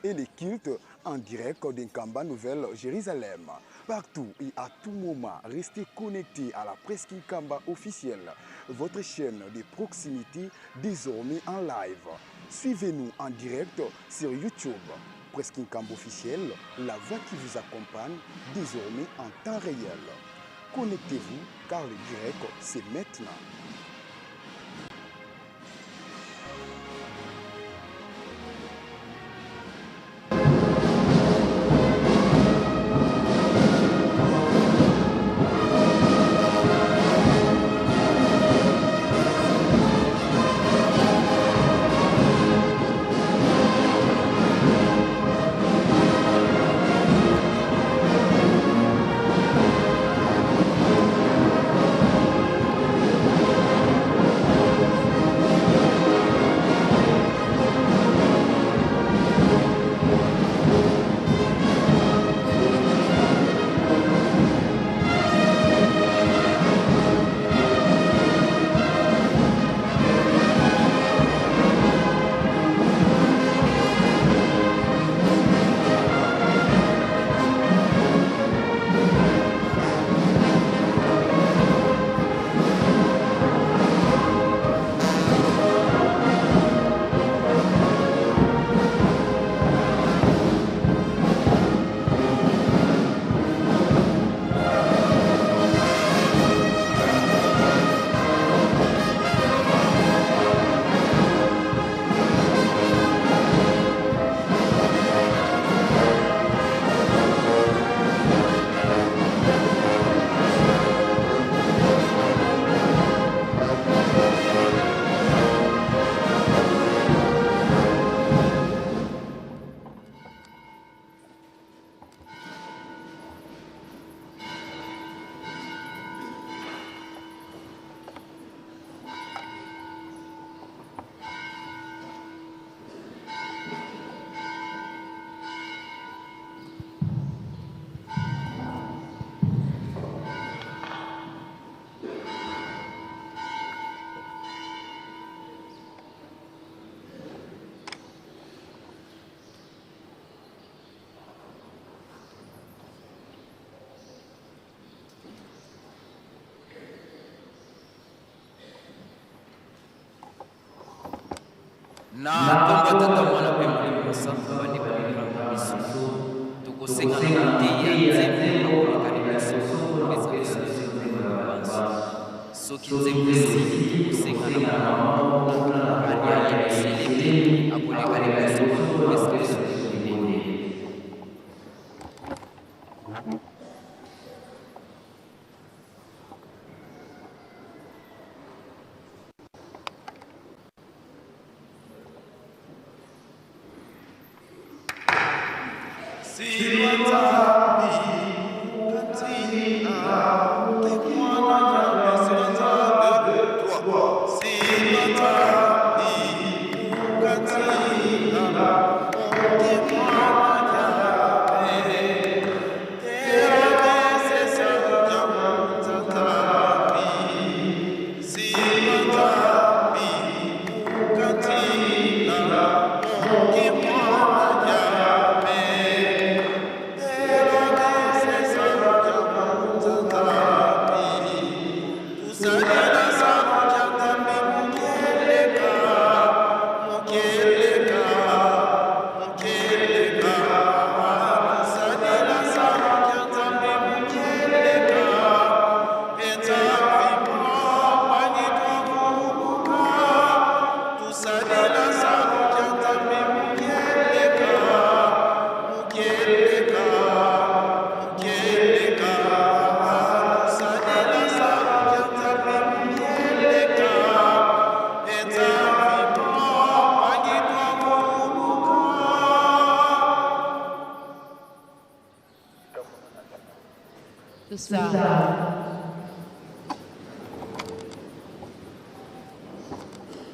et les cultes en direct d'Nkamba Nouvelle-Jérusalem. Partout et à tout moment, restez connectés à la Presse Nkamba officielle, votre chaîne de proximité désormais en live. Suivez-nous en direct sur YouTube. Presse Nkamba officielle, la voix qui vous accompagne désormais en temps réel. Connectez-vous car le direct, c'est maintenant. Na nkombo ya Tata, Mwana mpe Molimo Mosantu, bandeko na biso, tokosenga na moteyi ya nzembo akoleka liboso kopesa biso nzembo ya banso. Soki nzembo esili, tokosenga na mama moko kuna na Aliane Muselebe akoleka liboso kopesa biso libondeli.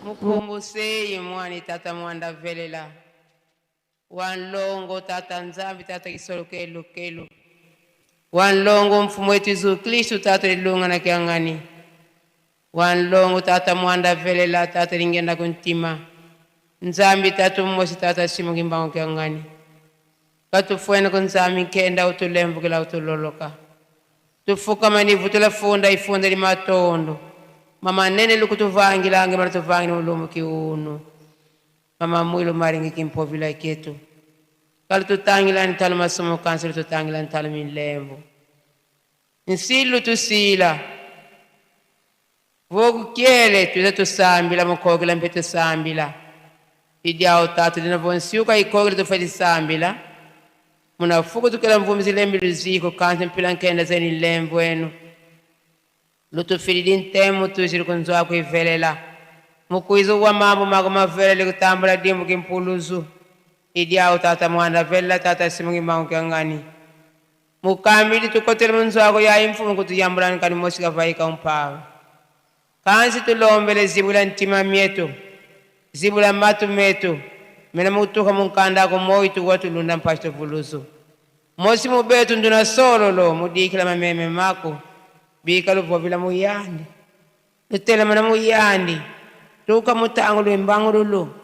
Mukumbusei mwani tata mwanda velela wanlongo tata nzambi tata kisolo kelu kelu wanlongo mfumu wetu Yesu Kristu tata lilunga na kiangani wanlongo tata mwanda velela tata lingenda kuntima nzambi tata mmosi tata simu kimbango kiangani. Katufuene kunzami nkenda utulembukila utuloloka. Tufukama ni vutula funda ifunda li matondo. Mama nene lukutuvangilange malatuvangile mulumu kiunu. Mama mwilo maringi kimpovila ketu. Kali tutangila ntalo masomo kansi tutangila ntalo milembo. Nsilu tusila. Vokukyele tuze tusambila mukogela mpe tusambila. Idyao tatu linavonsiuka ikogela tufe tisambila. Munafuku tukela mvumi zilembi luziko kansi mpila nkenda zeni lembo enu. Lutufilili ntemu tuzili kunzwa kuivelela. Mukwizo wa mambo mago mavelele kutambula dimbu kimpuluzu. Idyao tata mwanda vela tata simungi mangu kyangani. Mukamili tukotele munzwako ya imfumu kutuyambulani kani mosika vaika umpawa. Kansi tulombele zibula ntima myetu. Zibula matu metu. Mena mutuka munkanda ko moyi tuwa tulunda mpashto vuluzu. Mosi mubetu nduna sololo mudikila mameme mako. Bika luvovila muyandi. Lutela mana muyandi. Tuka mutango lwimbangu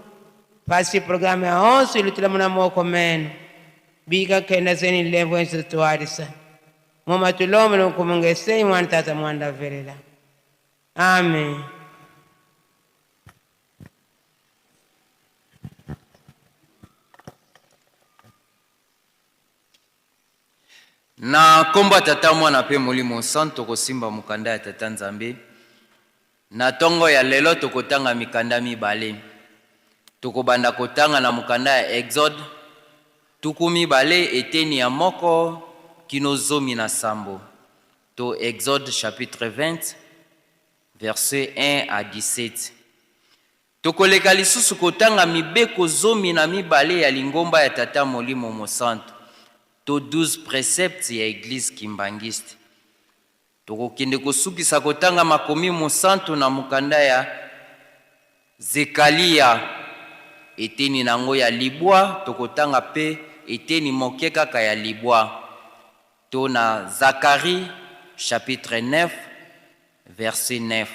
Pasi programu ya onso ilutila muna moko meno. Bika kenda zeni lembo enso tuarisa. Moma tulombe nukumungesei mwana tata mwanda velela. Amen. Na nkombo ya Tata, Mwana mpe Molimo Santo, tokosimba mokanda ya Tata Nzambe. Na ntongo ya lelo tokotanga mikanda mibale. Tokobanda kotanga na mokanda ya Exode 20 eteni ya 1 kino 17, to Exode chapitre 20 verset 1 à 17. Tokoleka lisusu kotanga mibeko 12 ya lingomba ya Tata Molimo Mosantu, to 12 préceptes ya Église Kimbanguiste. Tokokende kosukisa kotanga makomi mosantu na mokanda ya Zekalia eteni nango ya libwa, tokotanga pe eteni moke kaka ya libwa, to na Zacharie chapitre 9 verset 9.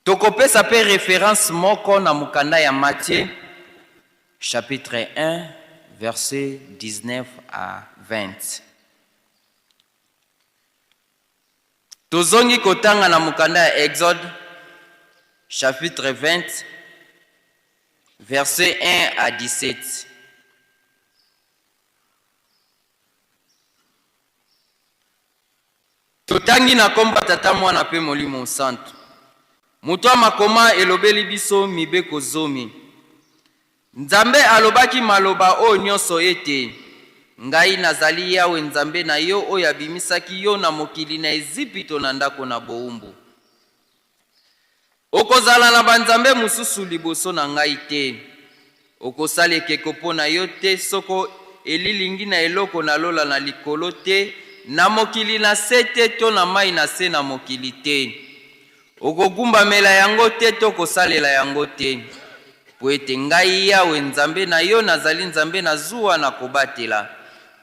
Tokopesa pe référence moko na mokanda ya Matthieu chapitre 1 verset 19 à 20. Tozongi kotanga na mokanda ya Exode chapitre 20 verset 1 à 17. Totangi na kombo ya Tata, Mwana mpe Molimo Santu. Moto ya makoma elobeli biso mibeko 10. Nzambe alobaki maloba oyo nyonso ete: Ngai nazali Yawe Nzambe na yo oyo abimisaki yo na mokili na Ezipito na ndako na bowumbu. Okozala na banzambe mosusu liboso na ngai te. Okosala ekeko mpo na yo te, soko elilingi na eloko na lola na likolo te, na mokili na se te, to na mai na se na mokili te. Okogumbamela yango te to kosalela yango te. Po ete ngai Yawe Nzambe na yo nazali Nzambe na zuwa na kobatela,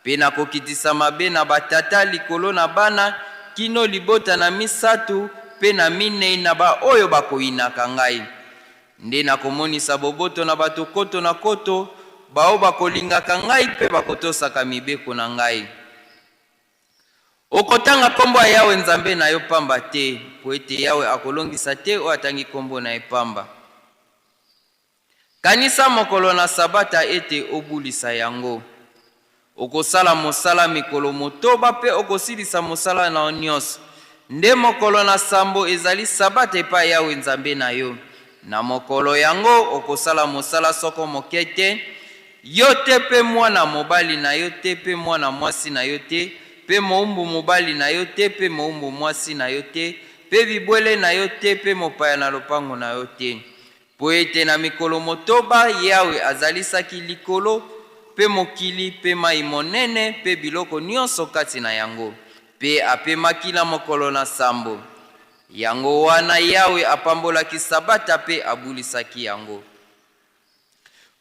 pe nakokitisa mabe na batata likolo na bana kino libota na 3 pe na 4 na baoyo bakoyinaka ngai. Nde nakomonisa boboto na bato koto na koto, bao bakolingaka ngai pe bakotosaka mibeko na ngai. Okotanga kombo ya Yawe Nzambe na yo pamba te, po ete Yawe akolongisa te oyo atangi kombo na ye pamba. Kanisa mokolo na Sabata ete obulisa yango. Okosala mosala mikolo 6 pe okosilisa mosala na yo nyonso. Nde mokolo na 7 ezali Sabata epai Yawe Nzambe na yo. Na mokolo yango okosala mosala soko moke te, yo te pe mwana mobali na yo te pe mwana mwasi na yo te, pe moumbu mobali na yo te pe moumbu mwasi na yo te, pe bibwele na yo te pe mopaya na lopango na yo te. Po ete na mikolo 6 Yawe azalisaki likolo pe mokili pe mai monene pe biloko nyonso kati na yango, pe apemaki na mokolo na 7. Yango wana Yawe apambolaki Sabata pe abulisaki yango.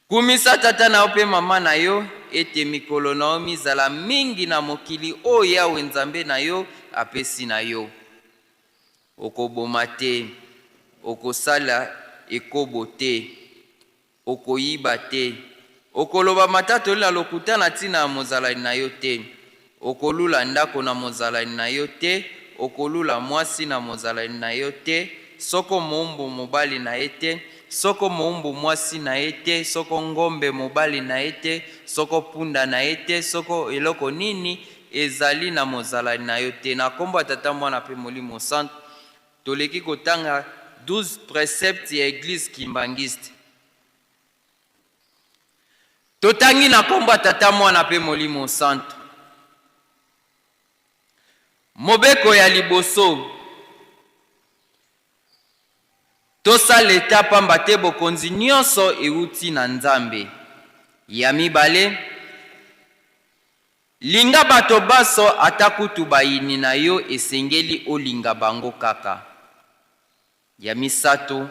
Kumisa tata na yo pe mama na yo, ete mikolo na yo mizala mingi na mokili oyo Yawe Nzambe na yo apesi na yo. Okoboma te, okosala ekobo te, okoyiba te, Okoloba matatoli na lokuta na ntina ya mozalani na yo te. Okolula ndako na mozalani na yo te, okolula mwasi na mozalani na yo te, soko moumbu mobali na ye te, soko moumbu mwasi na ye te, soko ngombe mobali na ye te, soko punda na ye te, soko eloko nini ezali na mozalani na yo te. Na nkombo ya Tata, Mwana mpe Molimo Santu, toleki kotanga 12 preceptes ya Eglise Kimbanguiste. Totangi na nkombo ya Tata, Mwana mpe Molimo Santu. Mobeko ya liboso, tosala eta pamba te bokonzi nyonso euti na Nzambe. Ya mibale, linga bato banso ata kutu bayini na yo esengeli olinga bango kaka. Ya misato,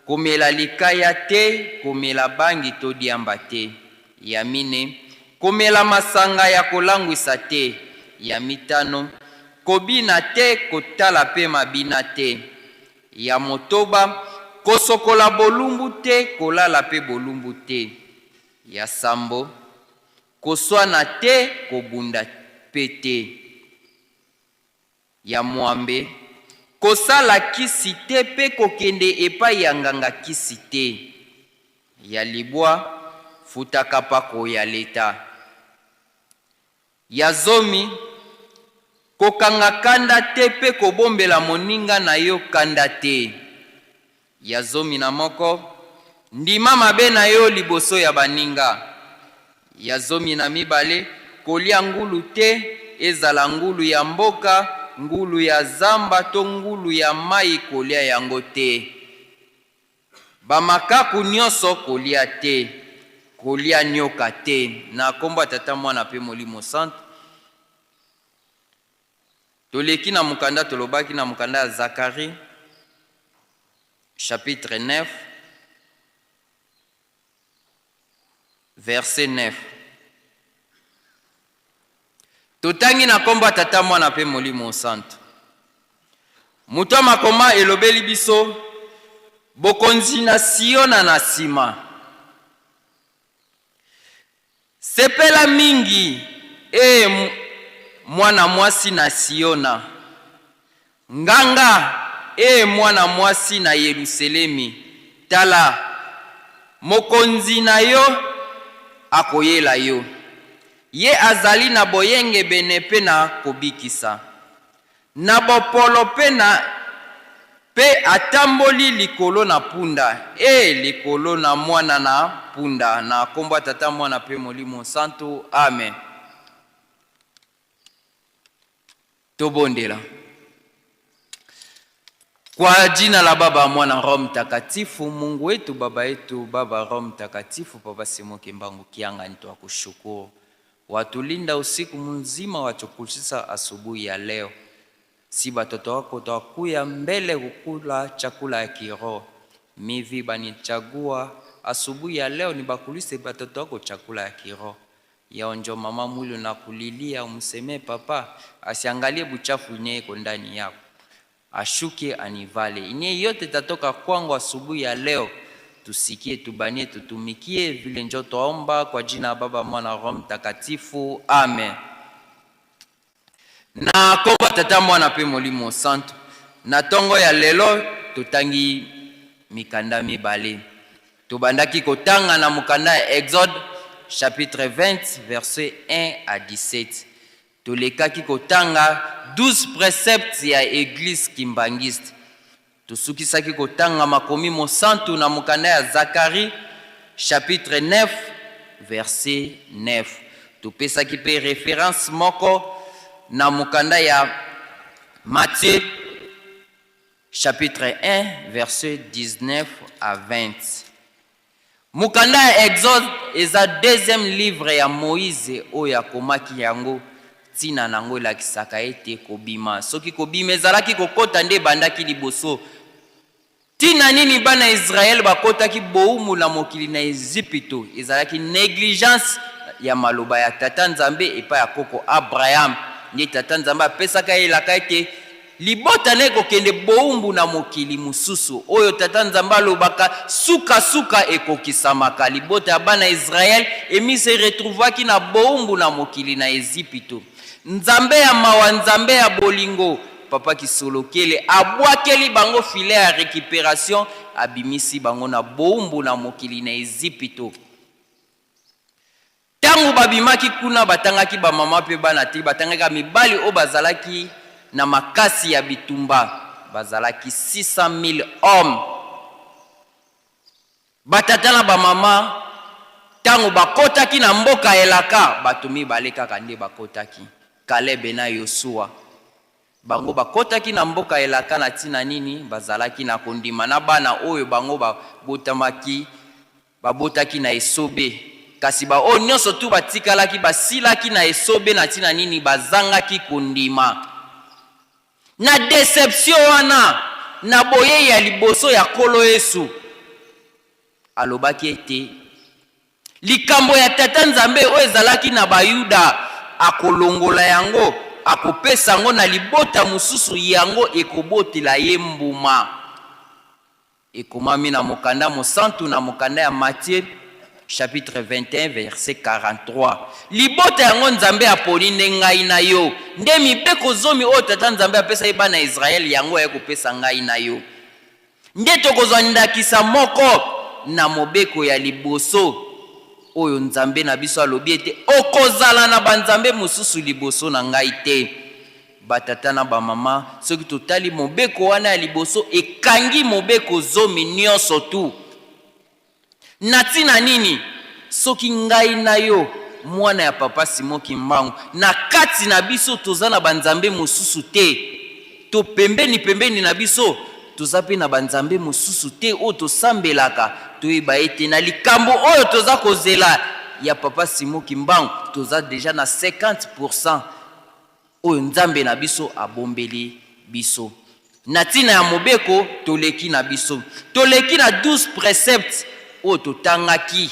komela likaya te, komela bangi to diamba te. Ya mine, komela masanga ya kolangwisa te. Ya mitano, kobina te, kotala pe mabina te. Ya motoba, kosokola bolumbu te, kolala pe bolumbu te. Ya sambo, koswana te, kobunda pe te. Ya mwambe, kosala kisi te pe kokende epai ya nganga kisi te. Ya libwa, futaka pako ya leta. Ya zomi, kokanga kanda te pe kobombela moninga na yo kanda te. Ya 11, ndima mabe na yo liboso ya baninga. Ya 12, kolia ngulu te, ezala ngulu ya mboka, ngulu ya zamba to ngulu ya mai kolia yango te. Bamakaku nyonso kolia te, kolia nyoka te. Na kombo ya Tata, Mwana pe Molimo Santu. Toleki na mokanda, tolobaki na mokanda ya Zacharie chapitre 9 verset 9. Totangi na kombo ya Tata, Mwana pe Molimo Santu. Moto ya makoma elobeli biso bokonzi na Siona na sima. Sepela mingi, ee mwana mwasi na Siona! Nganga, ee mwana mwasi na Yeluselemi! Tala, mokonzi na yo akoyela yo. Ye azali na boyengebene mpe na kobikisa, na bopolo mpe na mpe atamboli likolo na punda, ee likolo na mwana na punda. Na kombo ya Tata, Mwana mpe Molimo Santu. Amen. Tobondela. Kwa jina la Baba, Mwana, Roho Mtakatifu, Mungu wetu, Baba yetu, Baba Roho Mtakatifu, Papa Simon Kimbangu Kiangani, twakushukuru. Watulinda usiku mzima, watukushisa asubuhi ya leo. Si batoto wako twakuya mbele kukula chakula ya kiroho. Mivi banichagua asubuhi ya leo nibakulise batoto wako chakula ya kiroho. Yao njo mama mwili na kulilia, umsemee papa asiangalie buchafu ineyeko ndani yako, ashuke anivale inye yote tatoka kwangu asubuhi ya leo. Tusikie, tubanie, tutumikie vile njo twaomba kwa jina ya Baba, Mwana, Roho Mtakatifu, amen. Na kombo Tata, Mwana pe Molimo Santu. Na tongo ya lelo totangi mikanda mibale. Tobandaki kotanga na mokanda ya Exode chapitre 20 verset 1 à 17. Tolekaki kotanga 12 preceptes ya Eglise Kimbanguiste. Tosukisaki kotanga makomi mosantu na mokanda ya Zacharie chapitre 9 verset 9. Topesaki pe reference moko na mokanda ya Matthieu chapitre 1 verset 19 à 20. Mokanda ya Exode eza deuxième livre ya Moïse oyo akomaki yango. Ntina na yango elakisaka ete kobima, soki kobima ezalaki kokota nde ebandaki liboso. Ntina nini bana ya Israël bakotaki bowumbu na mokili na Ezipito? Ezalaki negligence ya maloba ya Tata Nzambe epai ya koko Abraham. Nde Tata Nzambe apesaka ye elaka ete Libota na ekokende bowumbu na mokili mosusu. Oyo Tata Nzambe alobaka, suka suka ekokisamaka. Libota ya bana Israel emi se retrouvaki na bowumbu na mokili na Ezipito. Nzambe ya mawa, Nzambe ya bolingo, Papa Kisolokele abwakeli bango filet ya recuperation, abimisi bango na bowumbu na mokili na Ezipito. Tango babimaki kuna, batangaki ba mama mpe bana te, batangaki kaka mibali oyo bazalaki na makasi ya bitumba, bazalaki 600.000 hommes. Batata na bamama, ntango bakotaki na mboka elaka, bato mibale kaka nde bakotaki, Kalebe na Yosua. Bango bakotaki na mboka elaka na ntina nini? Bazalaki na kondima na bana oyo bango babotamaki, babotaki na esobe. Kasi baoyo nyonso tu batikalaki basilaki na esobe na ntina nini? Bazangaki kondima. Na deception wana, na boyei ya liboso ya Nkolo Yesu, alobaki ete likambo ya Tata Nzambe oyo ezalaki na Bayuda, akolongola yango, akopesa yango na libota mosusu, yango ekobotela ye mbuma. Ekomami na mokanda mosantu na mokanda ya Matthieu chapitre 21 verset 43. Libota yango Nzambe aponi nde ngai na yo, nde mibeko zomi oyo Tata Nzambe apesaki bana ya Israël, yango aye kopesa ngai na yo. Nde tokozwa ndakisa moko na mobeko ya liboso oyo Nzambe na biso alobi ete, Okozala na banzambe mosusu liboso na ngai te. Batata na bamama, soki totali mobeko wana ya liboso, ekangi mobeko zomi nyonso tu. Na ntina nini? Soki ngai na yo, mwana ya Papa Simon Kimbangu, na kati na biso toza na banzambe mosusu te, to pembeni pembeni na biso toza mpe na banzambe mosusu te oyo tosambelaka, toyeba ete na likambo oyo toza kozela ya Papa Simon Kimbangu, toza dejà na 50% oyo Nzambe na biso abombeli biso. Na ntina ya mobeko, toleki na biso. Toleki na 12 preceptes oyo totangaki,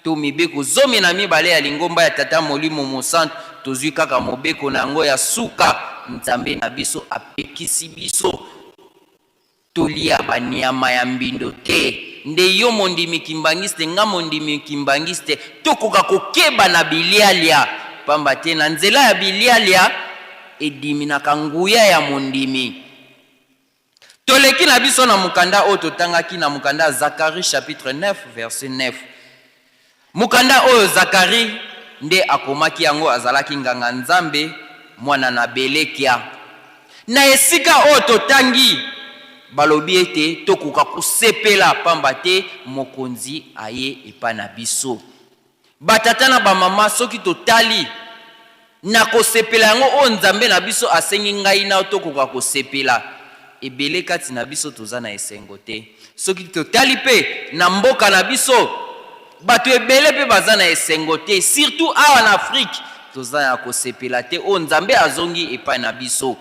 to mibeko 12 ya lingomba ya Tata Molimo Mosantu, tozwi kaka mobeko na yango ya suka, Nzambe na biso apekisi biso Tolia ba niama ya mbindo te. Nde yo mondimi kimbanguiste nga mondimi kimbanguiste tokoka kokeba na bilialia pamba te na nzela ya bilialia ediminaka nguya ya mondimi. Toleki na biso na mokanda oyo totangaki na mokanda ya Zacharie chapitre 9 verset 9. Mokanda oyo Zakari nde akomaki yango, azalaki nganga-nzambe, mwana na Belekia. Na esika oyo totangi, balobi ete tokoka kosepela pamba te Mokonzi aye epai na biso. Batata na bamama, soki totali na kosepela yango oyo Nzambe na biso asengi ngai na yo tokoka kosepela, ebele kati na biso toza na esengo te. Soki totali mpe na mboka na biso, bato ebele mpe baza na esengo te, surtout awa na Afrique toza ya kosepela te oyo Nzambe azongi epai na biso.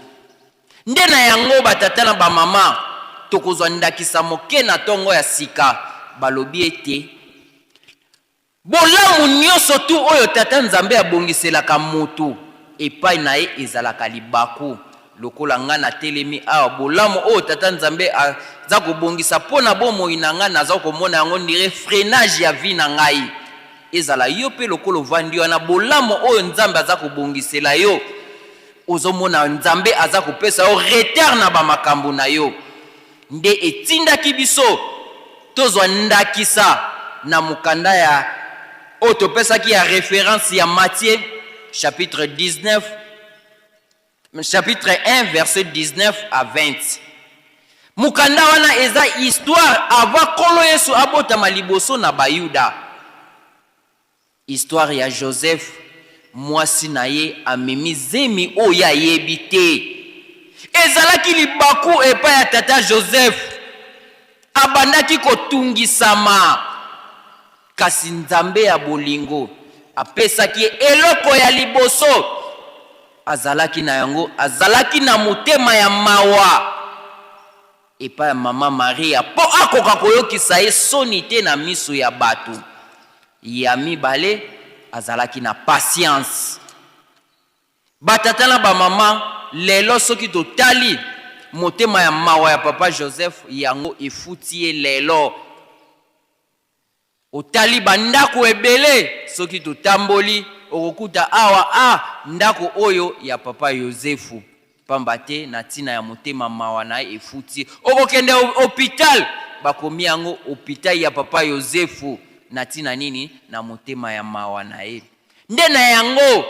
Nde na yango ba tata na ba mama, tokozwa ndakisa moke na tongo ya sika, balobi ete, Bolamu nionso tout oyo Tata Nzambe abongiselaka mutu epai na ye ezalaka libaku. Lokola nga natelemi awa, bolamu oyo Tata Nzambe aza kobongisa po na bomoi na nga, naza komona yango ondire freinage ya vie na ngai. Ezala yo pe lokola ovandi wana, bolamu oyo Nzambe aza kobongisela yo, ozo mona Nzambe aza kopesa yo retard na ba makambo na yo. Nde etindaki biso tozwa ndakisa na mokanda ya oyo topesaki ya reference ya Matthieu chapitre 19 chapitre 1 verset 19 à 20. Mokanda wana eza histoire avant Nkolo Yesu abotama liboso na Bayuda. Histoire ya Joseph, mwasi na ye amemi zemi oyo ye ayebi te. Ezalaki libaku epai ya tata Joseph. Abandaki kotungisama, kasi Nzambe ya bolingo apesaki ye eloko ya liboso azalaki na yango, azalaki na motema ya mawa epai ya mama Maria mpo akoka koyokisa ye soni te na miso ya bato. Ya mibale, azalaki na patience. Batata na bamama, lelo soki totali. Motema ya mawa ya papa Joseph yango efuti ye lelo. Otali ba ndako ebele soki totamboli okokuta awa ah ndako oyo ya papa Yozefu pamba te na tina ya motema mawa na ye efuti ye. Okokende hopital bakomi yango hopital ya papa Yozefu na tina nini? Na motema ya mawa na ye. Nde na yango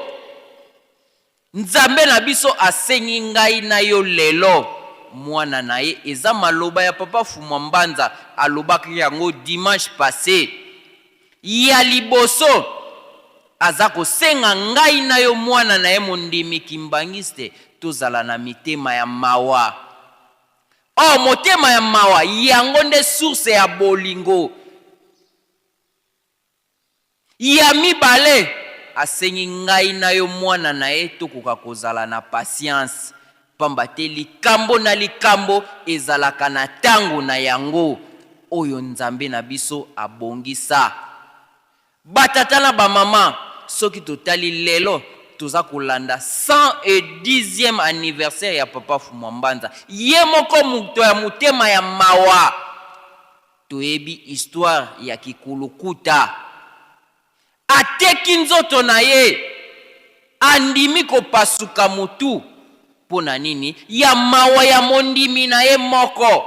Nzambe na biso asengi ngai na yo lelo mwana na ye eza maloba ya papa fumua mbanza alobaki yango dimanche passe ya liboso aza kosenga ngai na yo mwana na ye mondimi kimbanguiste tozala na mitema ya mawa or motema ya mawa yango nde source ya bolingo. Ya mibale, asengi ngai na yo mwana na ye tokoka kozala na patience, pamba te likambo na likambo ezalaka na tango na yango oyo Nzambe na biso abongisa. Ba tata na ba mama, soki totali lelo toza kolanda 110e anniversaire ya Papa Fumua Mbanza, ye moko moto ya motema ya mawa. Toyebi histoire ya kikulukuta. Ateki nzoto na ye, andimi kopasuka mutu mpo na nini? Ya mawa ya mondimi na ye moko.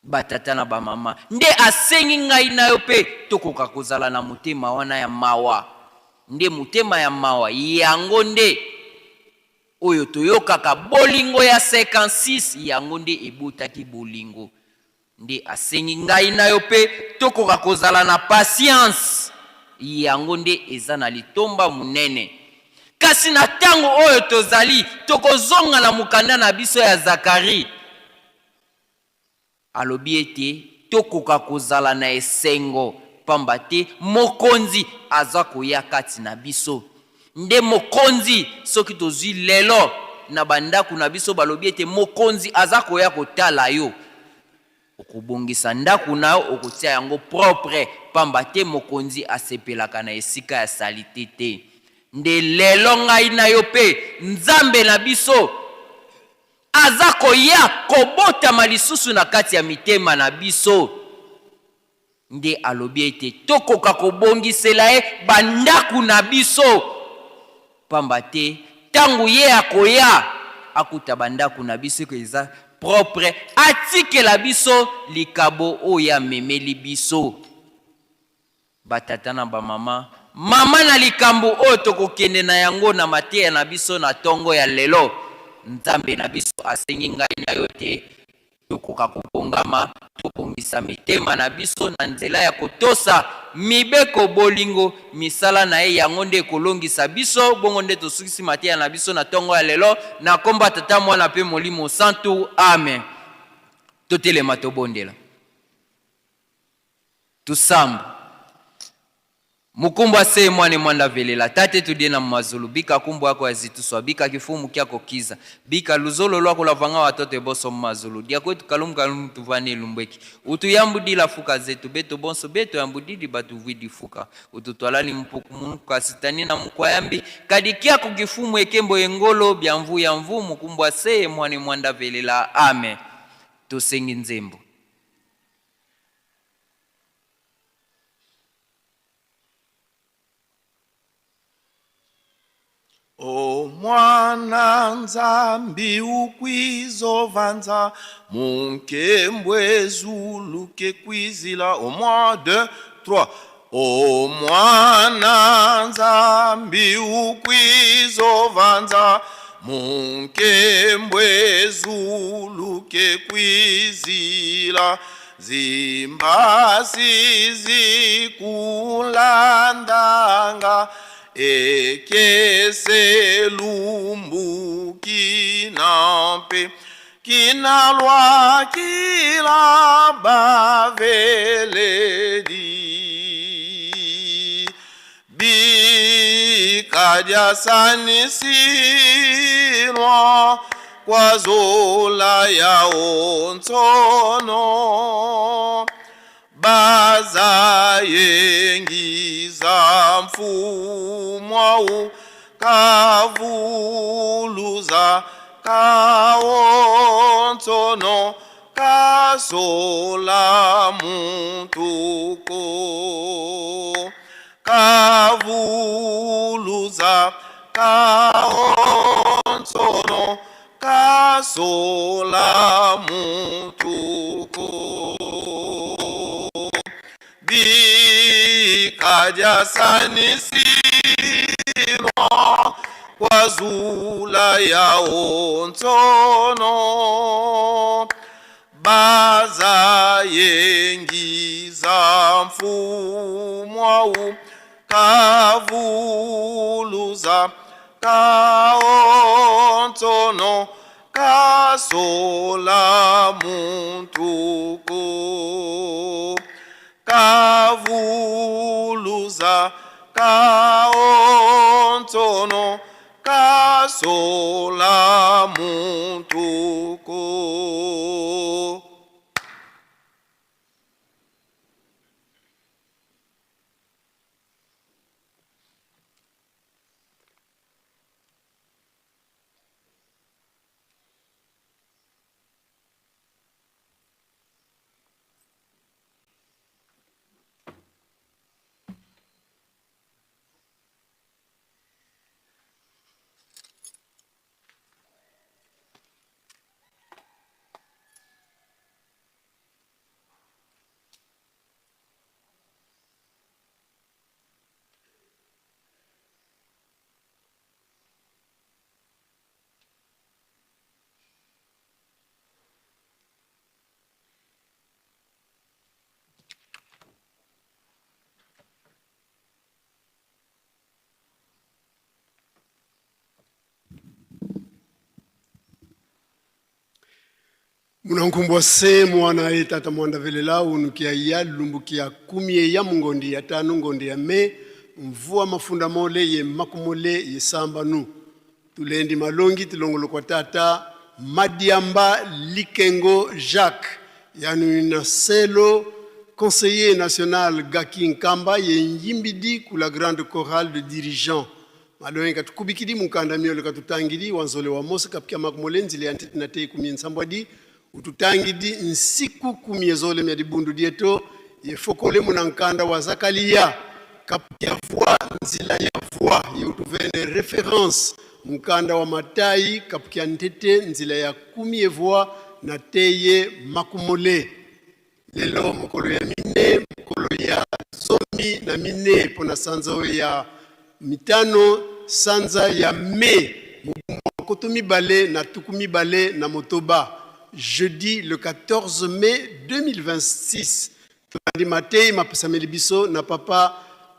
Ba tata na ba mama, nde asengi ngai na yo mpe tokoka kozala na motema wana ya mawa. Nde motema ya mawa yango nde Oyo toyokaka bolingo ya 56 yango nde ebotaki bolingo nde asengi ngai na yo pe tokoka kozala na patience yango nde eza na litomba monene kasi na tango oyo tozali tokozonga na mokanda na biso ya Zacharie Alobi ete tokoka kozala na esengo pamba te Mokonzi aza koya kati na biso. Nde Mokonzi, soki tozwi lelo na ba ndako na biso balobi ete Mokonzi aza koya kotala yo, okobongisa ndako na yo, okotia yango propre pamba te Mokonzi asepelaka na esika ya salite te. Nde lelo ngai na yo pe Nzambe na biso Aza koya kobotama lisusu na kati ya mitema na biso. Nde alobi ete tokoka kobongisela ye bandako na biso, pamba te tango ye akoya, akuta bandako na biso eza propre, atikela biso likabo oyo ye amemeli biso. Ba tata na ba mama, mama na likambo oyo tokokende na yango na mateya na biso na tongo ya lelo, Nzambe na biso asengi ngai na yo ete tokoka kobongama, tobongisa mitema na biso na nzela ya kotosa mibeko, bolingo, misala na ye, yango nde ekolongisa biso. Bongo nde tosukisi mateya na biso na tongo ya lelo, na kombo ya Tata, Mwana pe Molimo Santu. Amen. Totelema tobondela. Tusamba. Mukumbu aseye mwane mwanda velela tate tudie na mumazulu bika kumbu ako ya zituswa bika kifumu kyako kiza bika luzolo lwako lavanga watoto eboso mumazulu dia kwetu kalumu kalumu tuvani elumbweki utuyambudila fuka zetu beto bonso beto yambudidi batuvwidi fuka ututwalani mpuku munu kasitani na mukwayambi kadi kyako kifumu ekembo engolo bya mvu ya mvu mukumbu aseye mwane mwanda velela amen tosengi nzembo. O mwana Nzambi ukwizovanza munkembwe zulu ke kwizila o mwa 2 3 O mwana Nzambi ukwizovanza munkembwe zulu ke kwizila zimbasi zikulandanga ekese lumbu kinampe kinalwakila baveledi bikadiasanisilwa kwazola ya ontsono bazayengiza mfumwau kavuluza. Kaontsono kasola muntuko Kavuluza kaontsono kasola muntuko Bikajasanisiwa kwazula yaontsono Bazayengiza mfumwawu kavuluza kaontsono kasola muntuko Kavuluza kaontsono kasola muntuko. Munankumbwa se mwana ye tata mwanda velela unukia ya lumbukia kumie ya mungondi ya tanu ngondi ya me mvua mafunda mole ye makumole ye samba nu tulendi malongi tilongolo kwa tata Madiamba Likengo Jacques yanu na selo conseiller national Gaki Nkamba ye nyimbidi ku la grande chorale de dirigeants malongi katukubikidi mukanda miolo katutangidi wanzole wa Mose kapikia makumole nzile ya ntete na tei kumie nsambwadi ututangidi nsiku kumie zole mya dibundu dieto yefokole munankanda wa Zakalia kapikia voix nzila ya voix ye utuvene référence mukanda wa Matai kapikia ntete nzila ya kumie voix na teye makumole lelo mokolo ya mine mokolo ya zomi na mine mpona sanza oyo ya mitano sanza ya me mokoto mibale na tuku mibale na motoba jeudi le 14 mai 2026 tolandi matei mapesameli biso na papa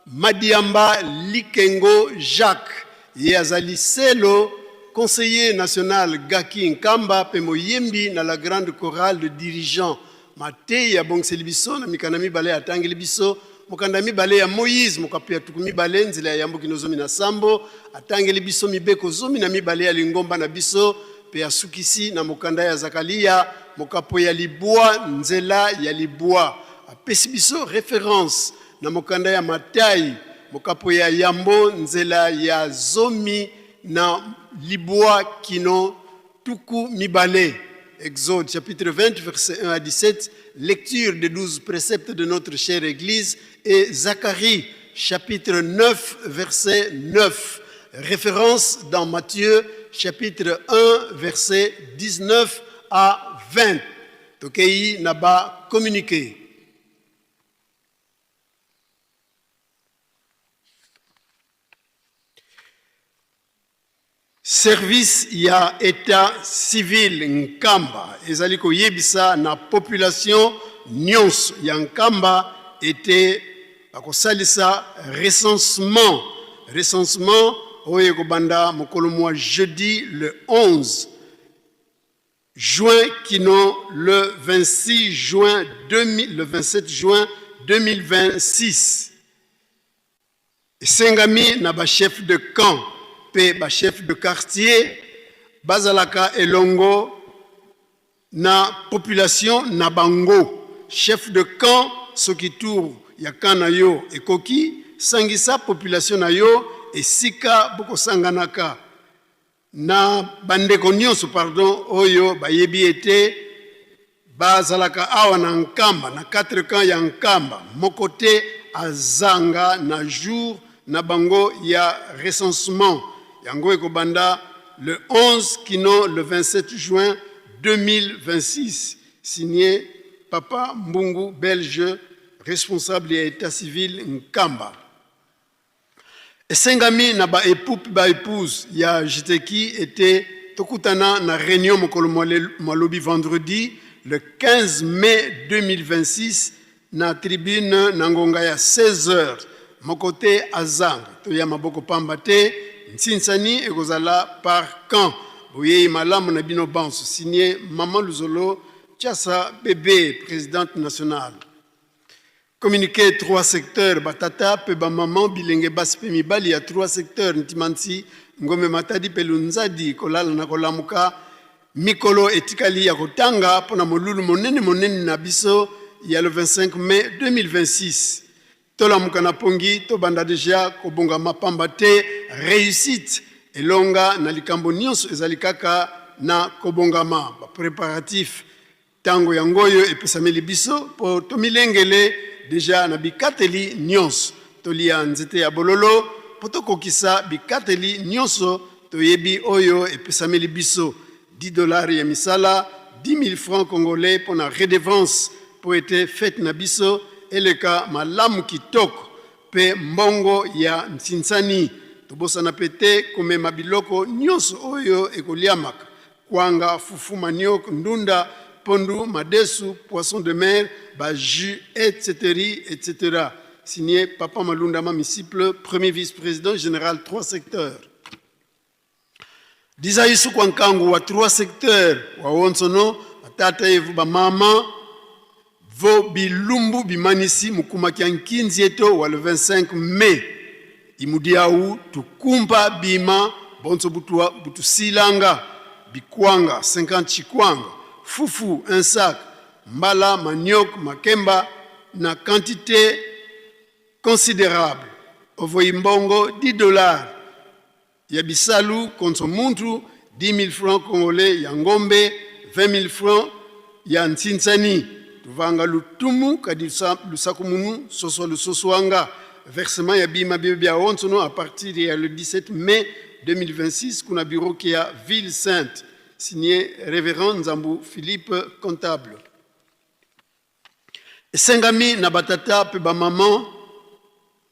Madiamba Likengo Jacques ye azali selo conseiller national Gaki Nkamba mpe moyembi na la grande chorale de dirigeants matei abongiseli biso na mikanda mibale atangeli biso mokanda mibale ya Moïse mokapo ya tuku mibale nzela ya yambo kino zomi na sambo atangeli biso mibeko zomi na mibale ya lingomba na biso mpe asukisi na mokanda ya Zakalia mokapo ya libwa nzela ya libwa apesi biso référence na mokanda ya Matai mokapo ya yambo nzela ya zomi na libwa kino tuku mibale. Exode chapitre 20, verset 1 à 17, lecture des 12 préceptes de notre chère Église, et Zacharie chapitre 9, verset 9. Référence dans Matthieu chapitre 1, verset 19 à 20. Tokei naba communiqué. Service ya état civil Nkamba ezali koyebisa na population nyonso ya Nkamba ete bakosalisa recensement oyo ekobanda mokolo mwa jeudi le 11 juin kino le 26 juin 2000, le 27 juin 2026. Esengami na bachef de camp mpe bachef de quartier bazalaka elongo na population na bango. Chef de camp soki tour ya camp na yo ekoki, sangisa population na yo esika bokosanganaka. Na bandeko nyonso, pardon, oyo bayebi ete bazalaka awa na Nkamba, na 4 camps ya Nkamba, moko te azanga na jour na bango ya recensement. Yango ekobanda le 11 kino le 27 juin 2026. Signé Papa Mbungu, Belge, responsable ya etat civil Nkamba. Esengami na ba epoux mpe ba epouses ya Jteki ete tokutana na reunion mokolo mwa lobi vendredi le 15 mai 2026 na tribune na ngonga ya 16 heures. Moko te azanga, toya maboko pamba te, nsinsani ekozala par camp. Boyeyi malamu na bino banso. Signé Maman Luzolo Tshiasa Bebe, presidente nationale. Communiqué trois secteurs, ba tata pe ba maman, bilenge basi pe mibali ya trois secteurs, Ntimansi, Ngombe Matadi pe Lunzadi, kolala na kolamuka, mikolo etikali ya kotanga mpo na molulu monene monene na biso ya le 25 mai 2026. Tolamuka na pongi, tobanda deja kobongama pamba te reussite, elonga na likambo nionso ezali kaka na kobongama, ba preparatifs. Tango yango oyo epesameli biso mpo tomilengele deja na bikateli nionso. Tolia nzete ya bololo mpo tokokisa bikateli nionso toyebi oyo epesameli biso. 10 dollars ya misala, 10.000 francs congolais mpo na redevance mpo ete fete na biso eleka malamu kitoko mpe mbongo ya nsinsani. Tobosana mpe te komema biloko nionso oyo ekoliamaka Kwanga, fufu, manioc, ndunda, pondu, madesu, poisson de mer, ba jus, etc. Etc. Signé Papa Malunda Mamisiple, premier vice-président général trois secteurs. Dizayisu kwa nkangu wa trois secteurs wa wonsono batata yevu bamama vo bilumbu bimanisi mukumaki ya nkinzi eto wa le 25 mai imudi au tukumpa bima bonso butua butusilanga bikwanga 50 chikwanga fufu un sac mbala manioc makemba na quantité considerable ovoyi mbongo 10 dollars ya bisalu konso muntu 10.000 francs congolais ya ngombe 20.000 francs ya ntsinsani tuvanga lutumu kadi lusakumunu soswa lusoswanga versement ya bima bebe bia onsono à partir ya le 17 mai 2026 kuna bureau kia ville sainte signé révérend Nzambu Philippe comptable. Esengami na ba tata pe ba maman,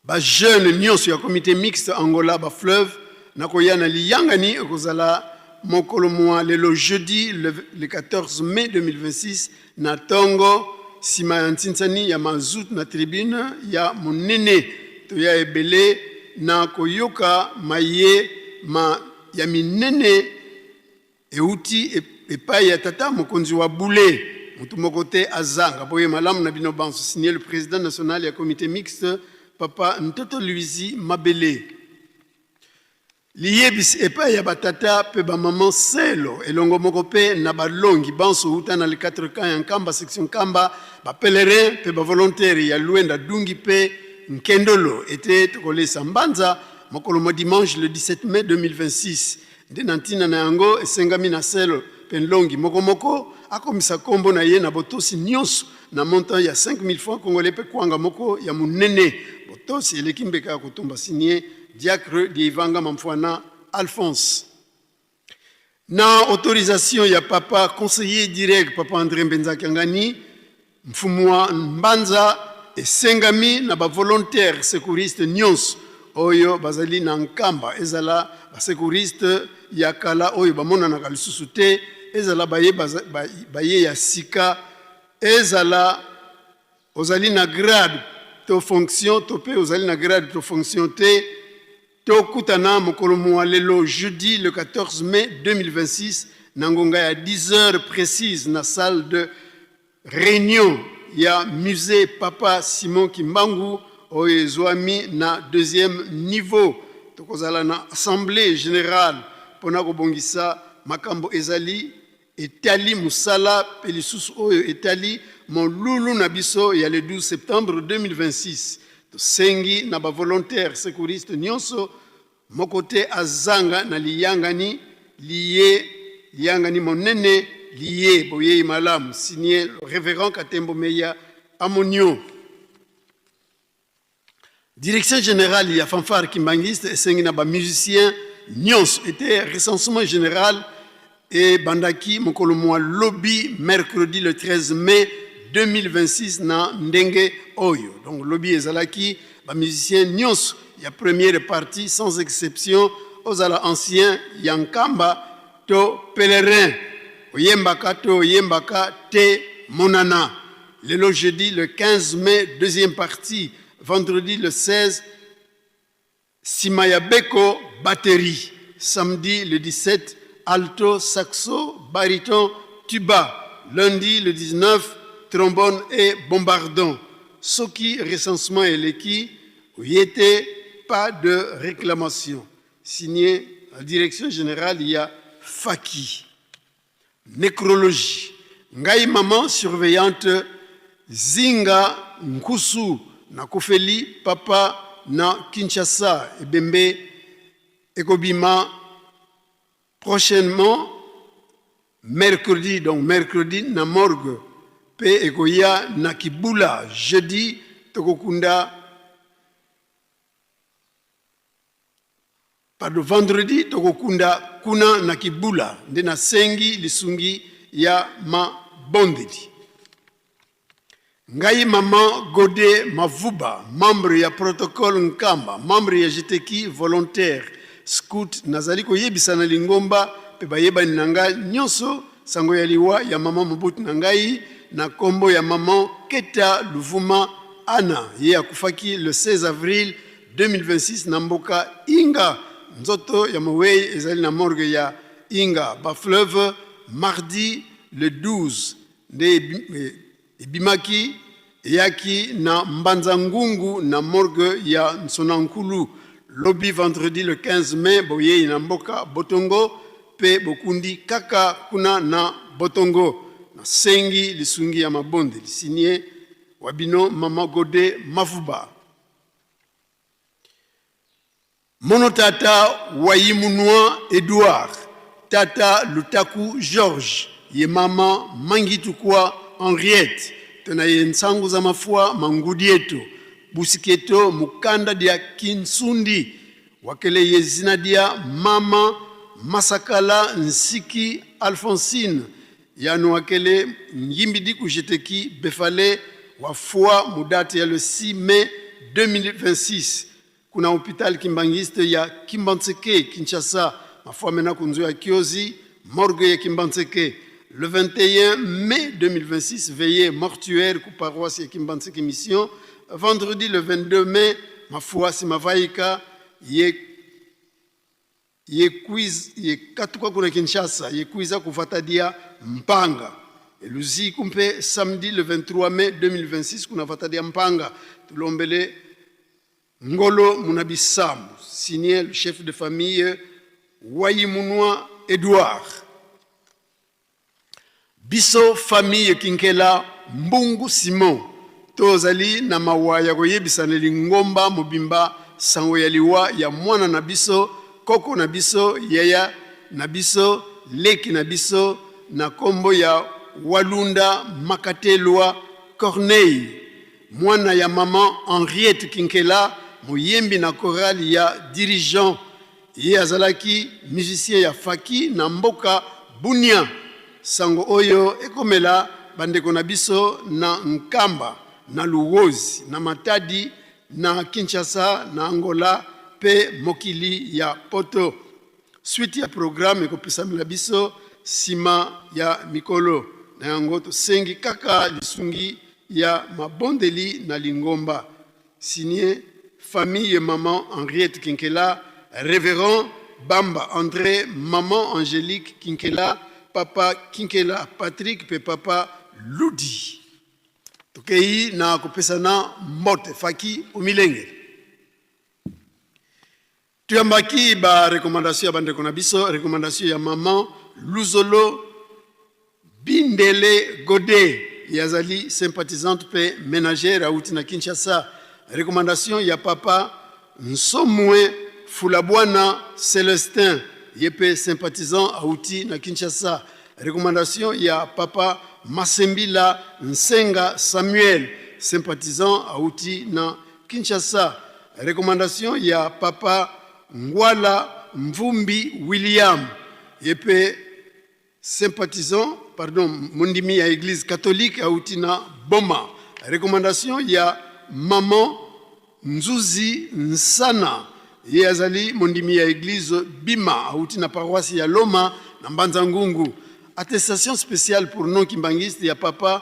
ba jeunes nionso ya comite mixte Angola ba fleuve na koya na liyangani ekozala mokolo mua lelo jeudi le 14 mai 2026 na tongo sima ya ntsinsani ya mazout na tribune ya monene toya ebele na koyoka maye ma ya minene Euti epayi ya tata mokonzi wa bule, moto moko te azanga. Boye malamu na bino banso. Signé le president national ya comite mixte papa Ntoto Luizi Mabele. Liyebisi epayi ya ba tata pe ba maman selo elongo moko pe na balongi banso uta na les 4 camps ya Nkamba section Nkamba, ba pèlerins pe ba volontaires ya Luenda Dungi pe Nkendolo ete tokolesa mbanza mokolo mwa dimanche le 17 mai 2026. Nde na ntina na yango, esengami na selo mpe nlongi moko moko akomisa nkombo na ye na botosi nionso na montant ya 5000 francs congolais mpe kwanga moko ya monene. Botosi eleki mbeka ya kotumba. Signe Diacre Dieivanga Mamfuana Alphonse. Na autorisation ya Papa conseiller direct Papa Andre Mbenza Kiangani, Mfumua Mbanza esengami na ba volontaires secouristes nionso oyo bazali na Nkamba, ezala ba secouristes ya kala oyo bamonanaka lisusu te, ezala baye, baye ya sika, ezala ozali na grade to fonction to pe ozali na grade to fonction te, Tokutana mokolo mua lelo jeudi le 14 mai 2026 na ngonga ya 10 heures precise na salle de reunion ya musee Papa Simon Kimbangu oyo ezuami na deuxième niveau. Tokozala na assemblee generale pona kobongisa makambo ezali etali mosala mpe lisusu oyo etali molulu na biso ya le 12 septembre 2026. Tosengi na ba volontaires secouristes nionso, moko te azanga na liyangani. liye liyangani monene liye boyei malamu. Signé le révérend Katembo Meya Amonio. Direction générale ya fanfare kimbanguiste esengi na ba musiciens nyonso ete recensement général ebandaki mokolo mwa lobi mercredi le 13 mai 2026 na ndenge oyo. Donc lobi ezalaki ba musiciens nyonso ya première partie sans exception, ozala ancien ya Nkamba to pèlerin, oyembaka to oyembaka te, monana lelo jeudi le 15 mai deuxième partie, vendredi le 16 sima ya beko batterie, samedi le 17 alto, saxo, baryton, tuba, lundi le 19 trombone et bombardon. Soki recensement eleki oye te, pas de réclamation. Signé la direction générale ya Faki. Nécrologie. Ngai maman surveillante Zinga Nkusu nakufeli papa na Kinshasa, ebembe ekobima prochainement mercredi, donc mercredi na morgue pe ekoya na Kibula jeudi tokokunda, pardon, vendredi tokokunda kuna na Kibula. Nde nasengi lisungi ya mabondeli. Ngai mama Gode Mavuba, membre ya protocole Nkamba, membre ya GTK volontaire scout, nazali koyebisa na lingomba mpe bayebani na ngai nyonso sango ya liwa ya mama mobutu na ngai na nkombo ya mama Keta Luvuma Ana. Ye akufaki le 16 avril 2026 na mboka Inga. Nzoto ya mowei ezali na morgue ya Inga Bafleuve. Mardi le 12 nde ebimaki, eyaki na Mbanza Ngungu na morgue ya Nsonankulu. Lobi vendredi le 15 mai boyei na mboka Botongo mpe bokundi kaka kuna na Botongo. Nasengi lisungi ya mabondeli. Signé wabino mama Gode Mavuba. Mono tata Wayimunwa Edouard, tata Lutaku Georges, ye mama Mangitukwa Henriette, tona ye nsangu za mafua Mangudieto, busiketo mukanda dia Kinsundi, wakele ye zina dia mama Masakala Nsiki Alphonsine, yanu wakele ngimbidi kujeteki Befale wafua mudate ya le 6 mai 2026 kuna hôpital kimbanguiste ya Kimbanseke Kinshasa. Mafua mena kunzu ya Kiozi, morgue ya Kimbanseke. Le 21 mai 2026 veillée mortuaire ku paroisse ya Kimbanseke Mission. Vendredi le 22 mai mafua simavaika ye yekatuka kuna Kinshasa yekwiza kuvatadia Mpanga eluziku, mpe samedi le 23 mai 2026 kuna vatadia Mpanga. Tulombele ngolo munabisambu. Signé le chef de famille Wayimunwa Edouard. Biso famille Kinkela Mbungu Simon tozali na mawa ya koyebisa na lingomba mobimba sango ya liwa ya mwana na biso, koko na biso, yaya na biso, leki na biso na nkombo ya Walunda Makatelwa Corneille, mwana ya mama Henriette Kinkela, moyembi na chorale ya dirigeant. Ye azalaki musicien ya Faki na mboka Bunia. Sango oyo ekomela bandeko na biso na Nkamba, na Luwozi, na Matadi, na Kinshasa, na Angola mpe mokili ya Poto. Suite ya programme ekopesamela biso nsima ya mikolo. Na yango tosengi kaka lisungi ya mabondeli na lingomba. Signé famille maman Henriette Kinkela, révérend Bamba André, maman Angélique Kinkela, papa Kinkela Patrick mpe papa Ludi. Tokei na kopesana mbote faki omilengele. Tuyambaki ba recommandation ya bandeko na biso. Recommandation ya maman Luzolo Bindele Gode, ye azali sympathisante mpe ménagère, auti na Kinshasa. Recommandation ya papa Nsomwe Fulabwana Celestin, ye mpe sympathisant auti na Kinshasa. Recommandation ya papa Masembila Nsenga Samuel, sympathisant auti na Kinshasa. Recommandation ya papa Ngwala Mvumbi William, ye mpe sympathisant, pardon, mondimi ya église catholique auti na Boma. Recommandation ya maman Nzuzi Nsana, ye azali mondimi ya église Bima auti na paroisse ya Loma na Mbanza Ngungu. Attestation spéciale pour non kimbanguiste ya papa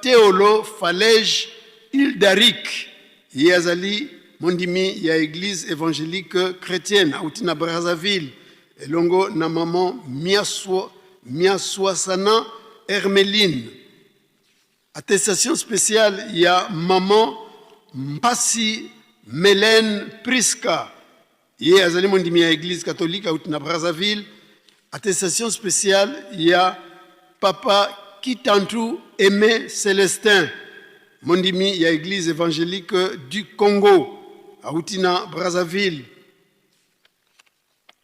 Théolo Falège Hildarik, ye azali mondimi ya église évangélique chrétienne auti na Brazzaville, elongo na maman Miaswasana Hermeline. Attestation spéciale ya maman Mpasi Mélène Priska, ye azali mondimi ya église catholique auti na Brazzaville. Attestation spéciale ya papa Kitantu Aimé Célestin, mondimi ya église évangélique du Congo auti na Brazzaville.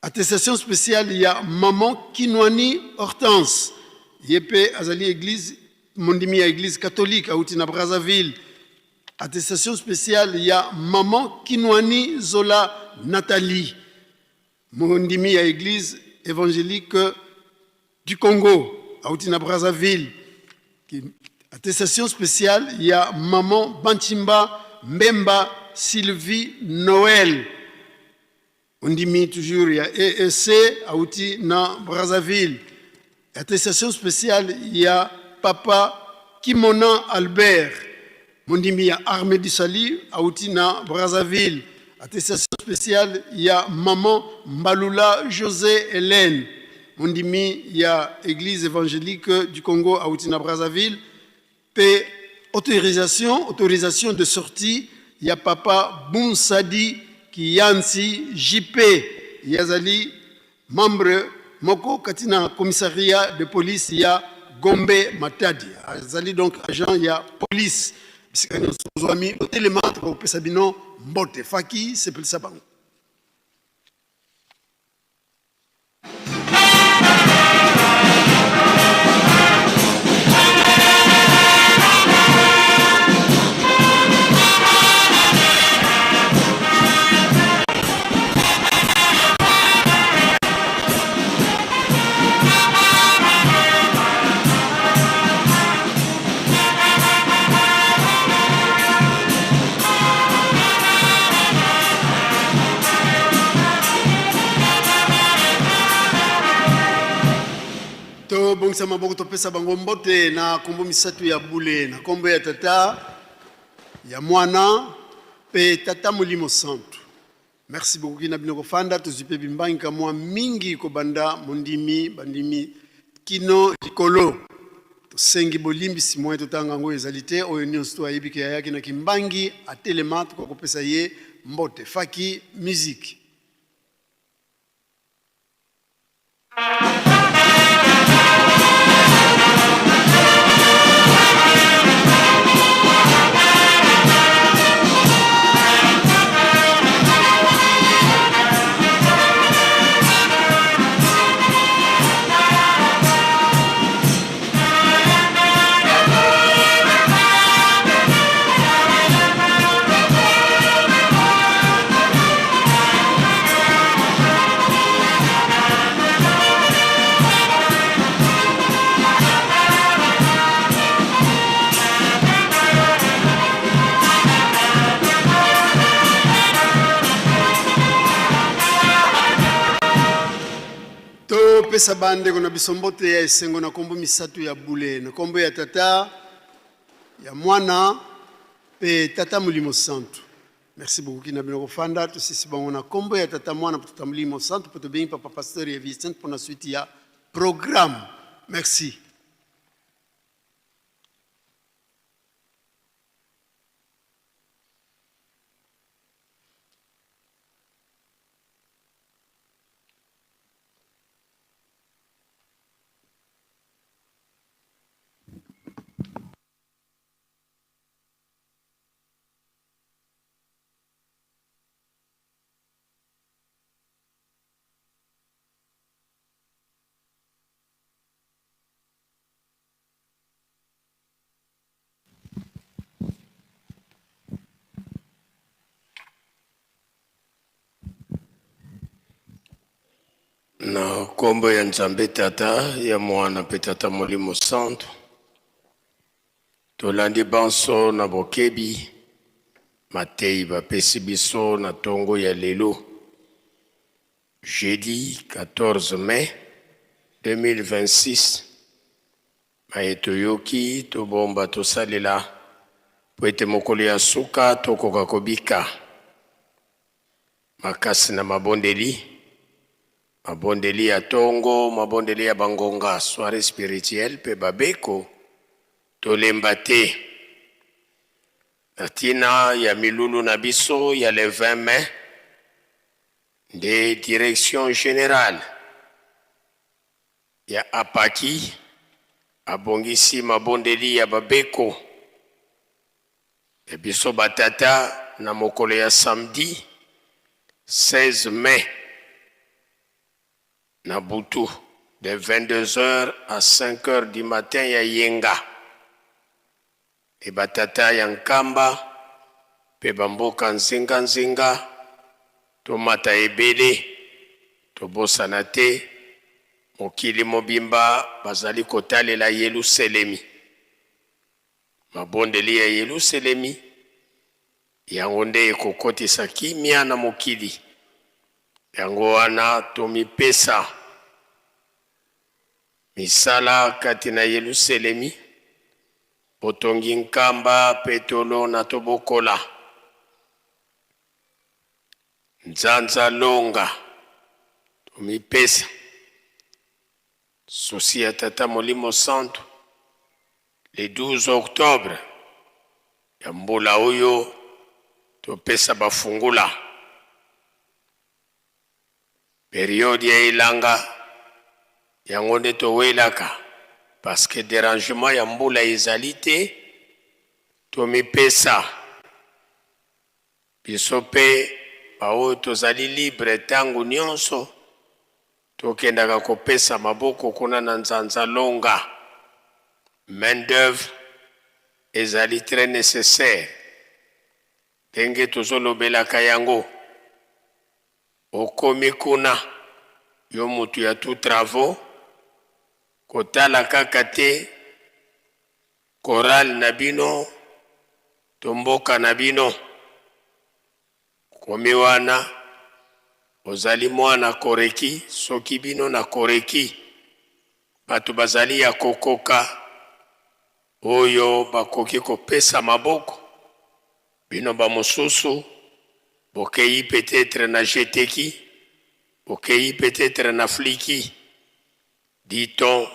Attestation spéciale ya maman Kinwani Hortense, ye mpe azali église mondimi ya église catholique auti na Brazzaville. Attestation spéciale ya maman Kinwani Zola Nathalie, mondimi ya église évangélique du Congo auti na Brazzaville. Attestation spéciale ya maman Banchimba Mbemba Sylvie Noël, ondimi toujours ya EEC auti na Brazzaville. Attestation spéciale ya papa Kimona Albert, mondimi ya Armée du Salut auti na Brazzaville. Attestation spéciale ya maman Mbalula José Hélène, mondimi ya église évangélique du Congo auti na Brazzaville. Pe autorisation de sortie ya papa Bounsadi Kiyansi JP, yazali membre moko kati na commissariat de police ya Gombe Matadi, azali donc agent ya police. Bisika nyonso ozwami otelema, tokopesa bino mbote. Faki sepelisa bango. Tobongisa maboko, topesa bango mbote na kombo misato ya bule, na kombo ya Tata, ya Mwana mpe Tata Molimo Santu. Merci beaucoup na bino kofanda. Tozwi mpe bimbangi mwa mingi kobanda mondimi bandimi kino likolo. Tosengi bolimbisi, mwa totanga yango ezali te. Oyo nyonso to ayebi ke ayaki na kimbangi atelema, tokakopesa ye mbote. Faki musique. Topesa bandeko na biso mbote ya esengo na kombo misato ya bule, na kombo ya Tata, ya Mwana mpe Tata Molimo Santu. Merci beaucoup kina bino kofanda. Tosisi bango na kombo ya Tata, Mwana mpe Tata Molimo Santu, mpo tobengi papa pasteur ya Vicente mpona suite ya programme. Merci. Na nkombo ya Nzambe Tata, ya Mwana mpe Tata Molimo Santu, tolandi banso na bokebi mateyi bapesi biso na tongo ya lelo, jeudi 14 mai 2026. Maye toyoki, tobomba, tosalela, mpo ete mokolo ya suka tokoka kobika. Makasi na mabondeli, mabondeli ya tongo, mabondeli ya bangonga, soiree spirituelle mpe babeko, tolemba te. Na ntina ya milulu na biso ya le 20 mai, nde direction generale ya APAKI abongisi mabondeli ya babeko ya biso batata na mokolo ya samedi 16 mai na butu de 22h à 5h du matin ya yenga. E batata ya Nkamba mpe bamboka nzinga-nzinga, tomata ebele, tobosana te mokili mobimba bazali kotalela Yelusalemi. Mabondeli ya Yelusalemi yango nde ekokotisa kimia na mokili. Yango wana tomipesa misala kati na Yelusalemi, botongi Nkamba mpe tolona tobokola. Nzanza longa, tomipesa susi ya Tata Molimo Santu. Le 12 octobre ya mbula oyo topesa bafungula periode ya elanga, yango nde towelaka parce que dérangement ya mbula ezali te. Tomipesa biso mpe baoyo tozali libre ntango nyonso, tokendaka kopesa maboko kuna na Nzanza Longa. Main d'œuvre ezali très nécessaire, ndenge tozolobelaka yango. Okomi kuna, yo mutu ya tout travaux, kotala kaka te chorale na bino to mboka na bino. Okomi wana, ozali mwana Koreki. Soki bino na Koreki bato bazali ya kokoka oyo bakoki kopesa maboko, bino bamosusu bokei peut-être na Jeteki, bokei peut-être na Fliki. Dit-on,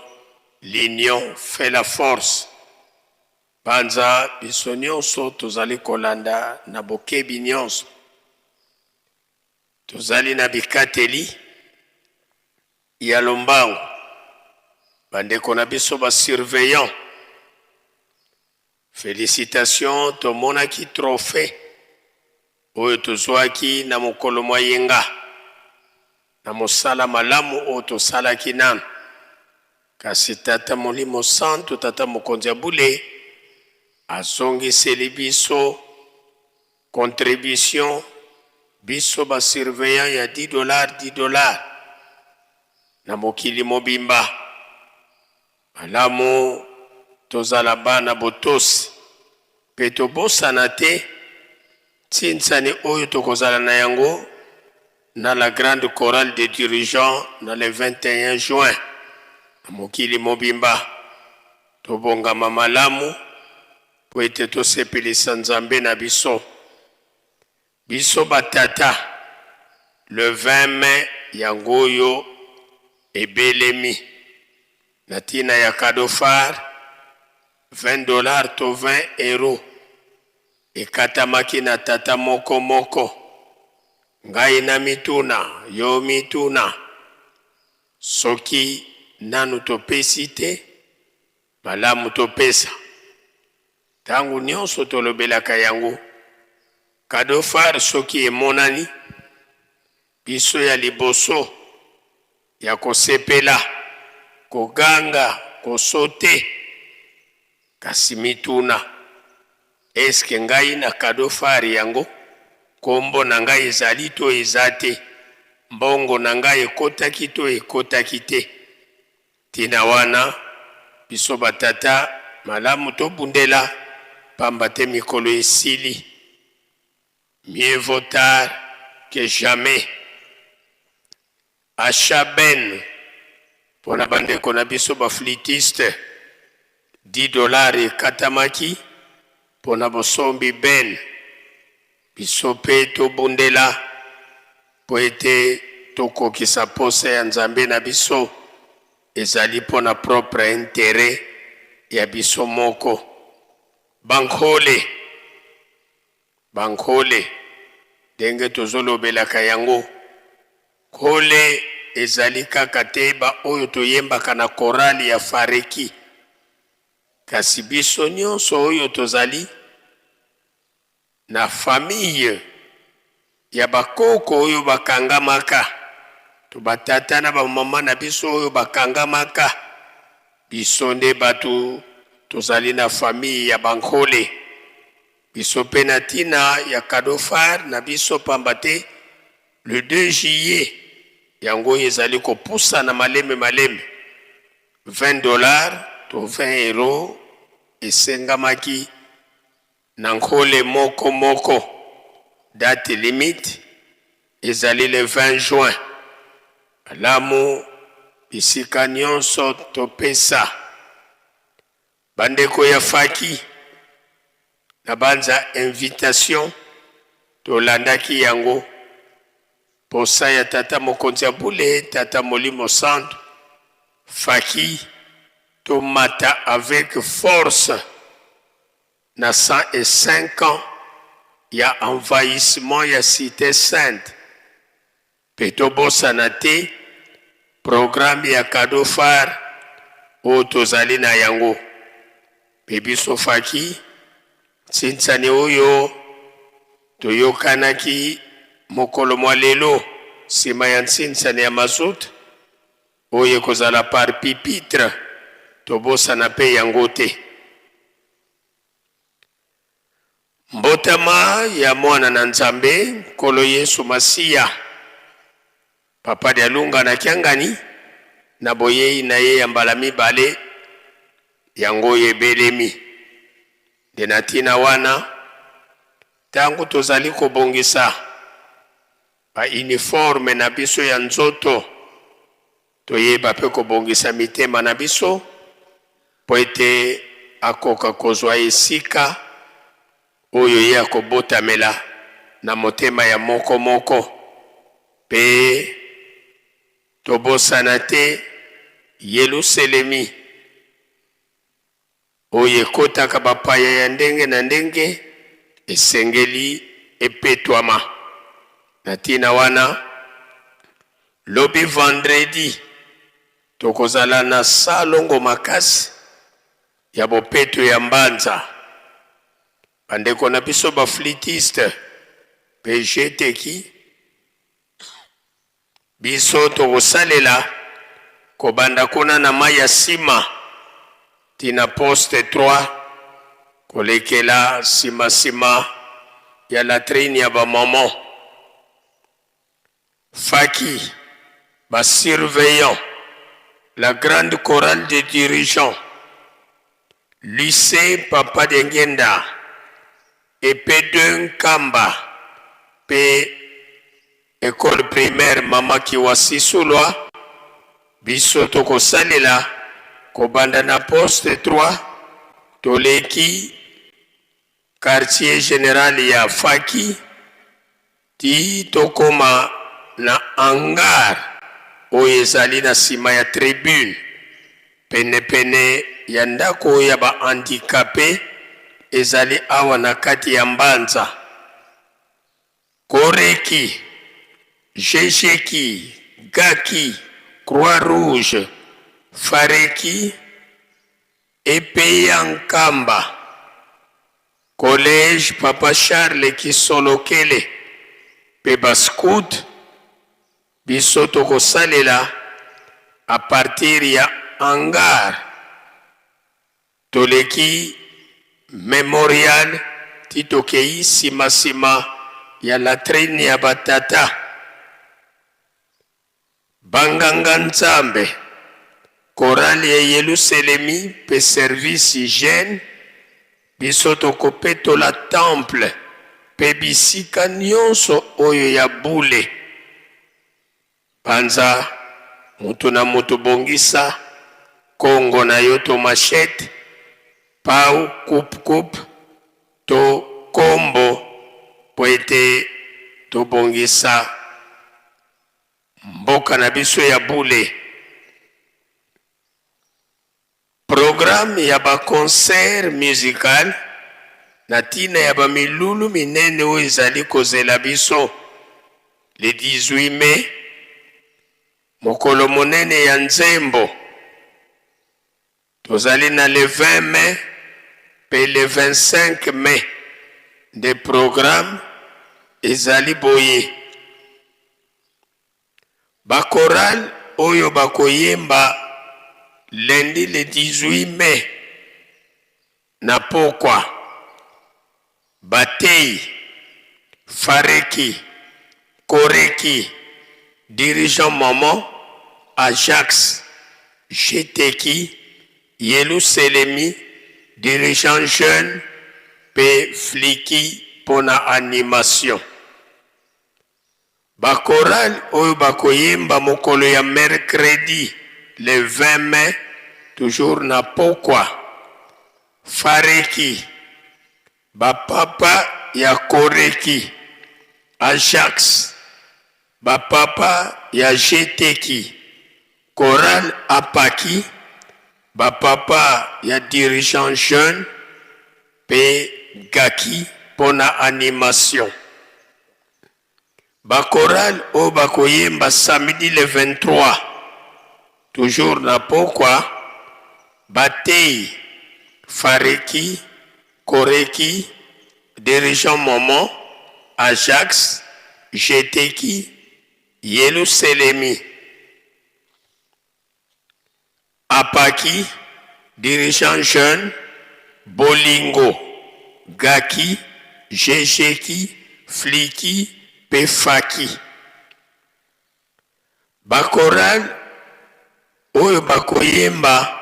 l'union fait la force. Panza biso nyonso tozali kolanda na bokebi nyonso, tozali na bikateli ya lombango. Bandeko na biso basurveillant, félicitation. Tomonaki trophée oyo tozwaki na mokolo mwa yenga na mosala malamu oyo tosalaki nanu. Kasi Tata Molimo Santu, Tata Mokonzi ya bule, azongiseli biso contribution, biso basurveillant, ya 10 $, 10 $ na mokili mobimba. Malamu tozala bana botosi mpe tobosana te ntinsani oyo tokozala na yango na la grande chorale des dirigeants na le 21 juin. Na mokili mobimba tobongama malamu mpo ete tosepelisa Nzambe na biso. Biso batata, le 20 mai yango oyo ebelemi na ntina ya cadeau phare, 20 $ to 20 € ekatamaki na tata moko moko. Ngai na mituna, yo mituna, soki nanu topesi te, malamu topesa. Ntango nyonso tolobelaka yango, cadeau phare soki emonani, biso ya liboso ya kosepela, koganga, kosote. Kasi mituna: eske ngai na cadeau phare yango, nkombo na ngai ezali to eza te? Mbongo na ngai ekotaki to ekotaki te. Ntina wana, biso batata, malamu tobundela, pamba te mikolo esili. Mieux vaut tard que jamais. Achat ben mpo na bandeko na biso ba flûtistes, 10 dollars ekatamaki mpo na bosombi ben. Biso mpe tobundela mpo ete tokokisa posa ya Nzambe na biso, ezali mpo na propre interet ya biso moko. Bankole, Bankole, ndenge tozolobelaka yango, nkole ezali kaka te ba oyo toyembaka na chorale ya Fareki, kasi biso nyonso oyo tozali na famille ya bakoko oyo bakangamaka, to batata na bamama na biso oyo bakangamaka, biso nde bato tozali na famille ya bankole. Biso mpe na ntina ya cadeau phare na biso, pamba te le 2 juillet yango oyo ezali kopusana malembe malembe, 20 dollars to 20 euros esengamaki na nkole moko moko. Date limite ezali le 20 juin. Malamu bisika nyonso topesa bandeko ya faki na banza invitation, tolandaki yango. Posa ya tata mokonzi ya bule, tata Molimo Santu, faki tomata avec force na 105 ans ya envahissement ya Cité Sainte. Mpe tobosana te programme ya cadeau phare oyo tozali na yango. Mpe biso faki nsinsani oyo toyokanaki mokolo mwa lelo nsima ya nsinsani ya mazout oyo ekozala par pupitre, tobosana mpe yango te. Mbotama ya mwana na Nzambe, Nkolo Yesu Masiya. Papa Dialunga na Kiangani na boyei na ye ya mbala mibale, yango oyo ebelemi. Nde na ntina wana, ntango tozali kobongisa ba uniforme na biso ya nzoto, toyeba mpe kobongisa mitema na biso mpo ete akoka kozwa esika oyo ye akobotamela na motema ya moko moko. Mpe tobosana te Yeluselemi oyo ekotaka bapaya ya ndenge na ndenge, esengeli epetwama. Na ntina wana, lobi vendredi tokozala na salongo makasi ya bopeto ya Mbanza. Bandeko na biso ba flûtiste mpe jeteki, biso tokosalela kobanda kuna na mai ya nsima tina poste 3, kolekela nsima-nsima ya latrine ya bamama. Faki basurveillant, la grande chorale de dirigeants, lycée Papa Dengenda, EP2 Nkamba mpe école primaire Mama Kiwasi Sulwa, biso tokosalela kobanda na poste 3, toleki quartier général ya faki ti tokoma na hangar oyo ezali na nsima ya tribune, penepene ya ndako oyo ya bahandicapés ezali awa na kati ya Mbanza. Koreki, Jejeki, Gaki, Croix Rouge, Fareki, Epeya Nkamba, Collège Papa Charles Kisolokele mpe bascout, biso tokosalela à partir ya hangar, toleki memorial ti tokei nsima-nsima ya latrine ya batata. Banganga Nzambe, chorale ya Yeluselemi mpe service hygiène, biso tokopetola temple mpe bisika nyonso oyo ya bule. Panza moto na moto bongisa kongo na yo to machette, pau, coupe coupe to kombo mpo ete tobongisa mboka na biso ya bule. Programme ya ba concert musical na tina ya ba milulu minene oyo ezali kozela biso le 18 mai, mokolo monene ya nzembo. Tozali na le 20 mai mpe le 25 mai nde programme ezali boye. Ba chorale oyo bakoyemba lundi le 18 mai na pokwa, Bateyi, Fareki, Koreki, Dirigeant Maman, Ajax, Jeteki, Yeluselemi, Dirigeant Jeune mpe Fliki mpo na animation. Ba chorale oyo bakoyemba mokolo ya mercredi le 20 mai toujours na pokwa, Fareki, ba papa ya Koreki, Ajax, ba papa ya Jeteki, chorale Apaki, ba papa ya Dirigeant Jeune mpe Gaki mpo na animation. Ba chorale oyo bakoyemba samedi le 23 toujours na pokwa, bateyi, Fareki, Koreki, Dirigeant Momo, Ajax, Jeteki, Yeluselemi. Apaki, dirigeant jeune, Bolingo, Gaki, Jejeki, Fliki mpe Faki. Ba chorales oyo bakoyemba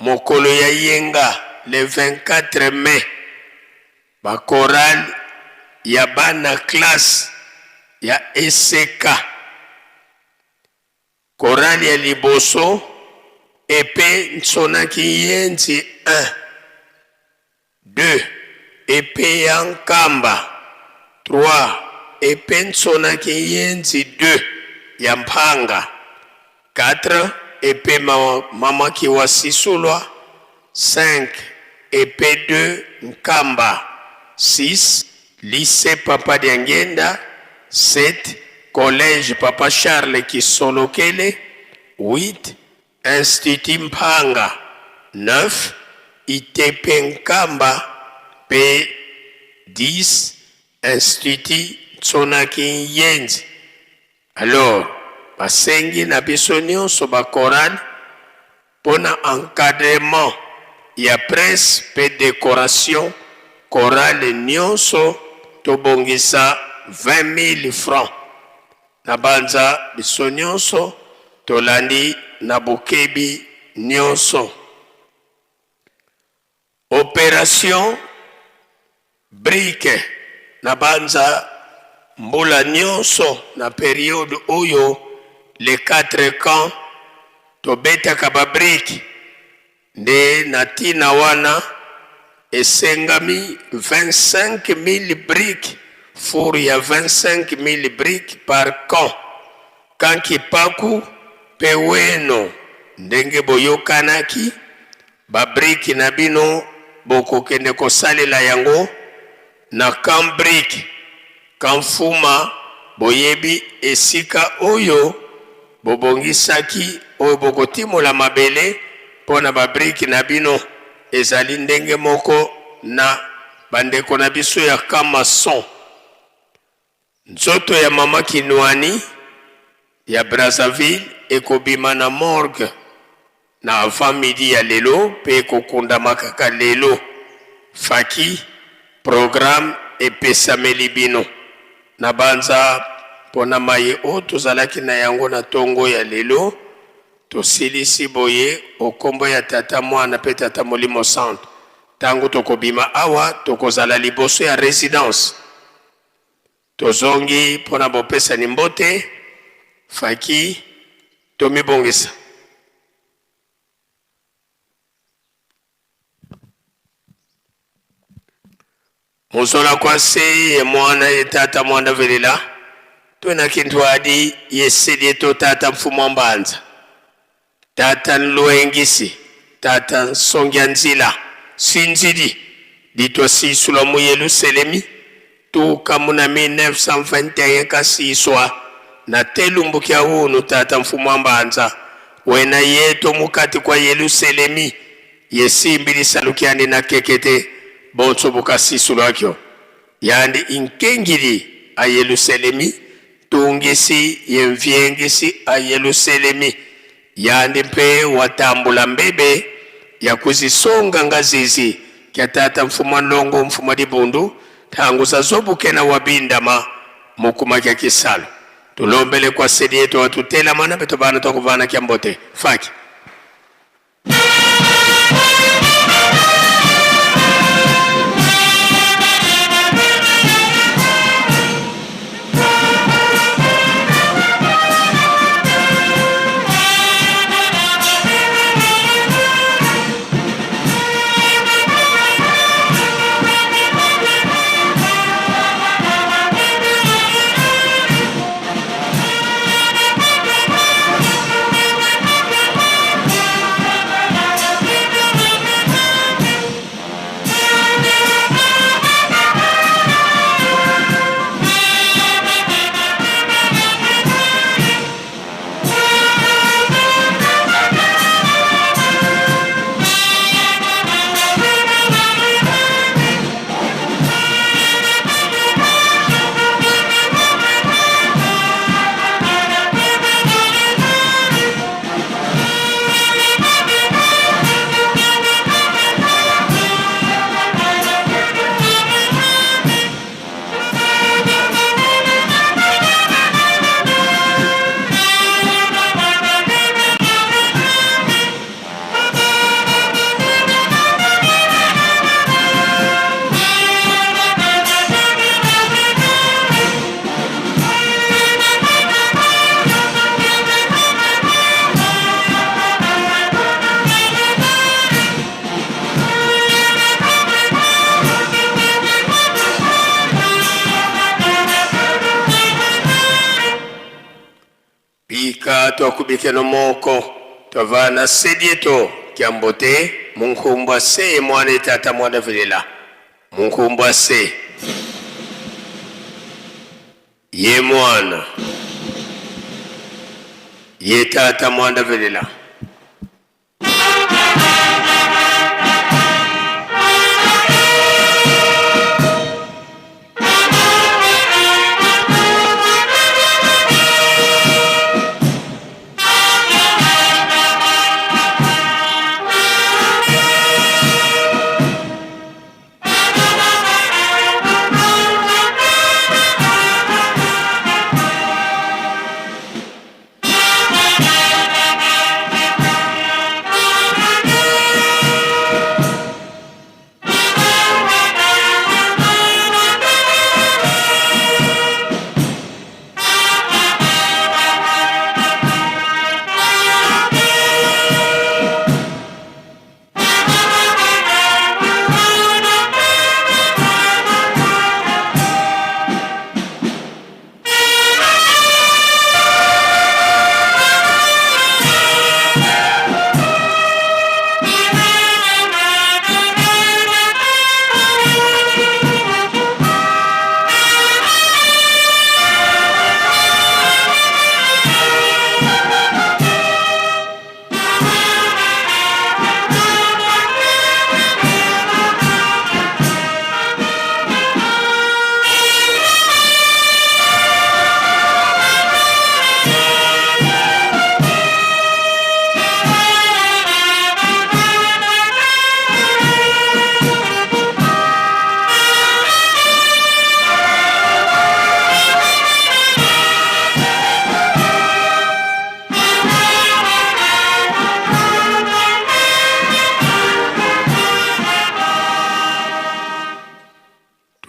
mokolo ya yenga le 24 mai, ba chorales ya bana classe ya ECK. Chorale ya liboso epe nsonaki yenzi 1, 2 epe ya Nkamba, 3 epe nsonaki yenzi 2 ya Mpanga, 4 epe mama Kiwa Sisulwa, 5 epe 2 Nkamba, 6 lycee Papa Diangienda, 7 collège Papa Charles Kisolokele, 8 Institut Mpanga, 9 ITP Nkamba mpe 10 Institut Nsonaki Nyenzi. Alors basengi na biso nionso ba chorale mpo na encadrement ya presse mpe decoration chorale nionso tobongisa 20.000 francs. Nabanza biso nionso tolandi na bokebi nionso. Operation brique nabanza mbula nionso na periode oyo les quatre camps tobetaka ba briques nde na tina wana esengami 25.000 briques four ya 25.000 briques par camp camp Kipaku pe Weno ndenge boyokanaki. Ba briques na bino bokokende kosalela yango na camp brique, camp fuma boyebi esika oyo bobongisaki oyo bokotimola mabele mpo na ba briques na bino ezali ndenge moko na bandeko na biso ya camp maçon. Nzoto ya mama Kinuani ya Brazzaville ekobima na morgue na avant midi ya lelo mpe ekokundama kaka lelo. Faki, programme epesameli bino. Nabanza Mpo na maye oyo tozalaki na yango na tongo ya lelo, tosilisi boye o kombo ya Tata, Mwana mpe Tata Molimo Santu. Tango tokobima awa, tokozala liboso ya residence. Tozongi mpo na bopesani mbote. Faki, tomibongisa. Muzola kwa se ye mwana ye tata mwanda velela twena kintwadi ye sedie to tata mfumu wa mbanza tata nluengisi tata nsongia nzila sinzidi ditwa sisula mu Yeluselemi tuka muna 1921 kasiswa na telumbu kya unu tata mfumu wa mbanza wena yeto mukati kwa Yeluselemi Yesimbi lisalukiani na kekete bonso bukasisulwakyo yandi inkengili a Yeluselemi tungisi ye mviengisi a Yeluselemi yandi mpe watambula mbebe ya kuzisonga ngazizi kya tata mfumu wa nlongo mfumu wa dibundu tangu zazobukena wabindama mukuma kya kisalu tulombele kwa sedi yetu watutelamana beto bana twakuvana kya mbote faki. Bika twakubikeno moko twavana sedieto kyambote munkumbwa se mwana etata mwana velela munkumbwa se ye mwana ye tata mwanda velela.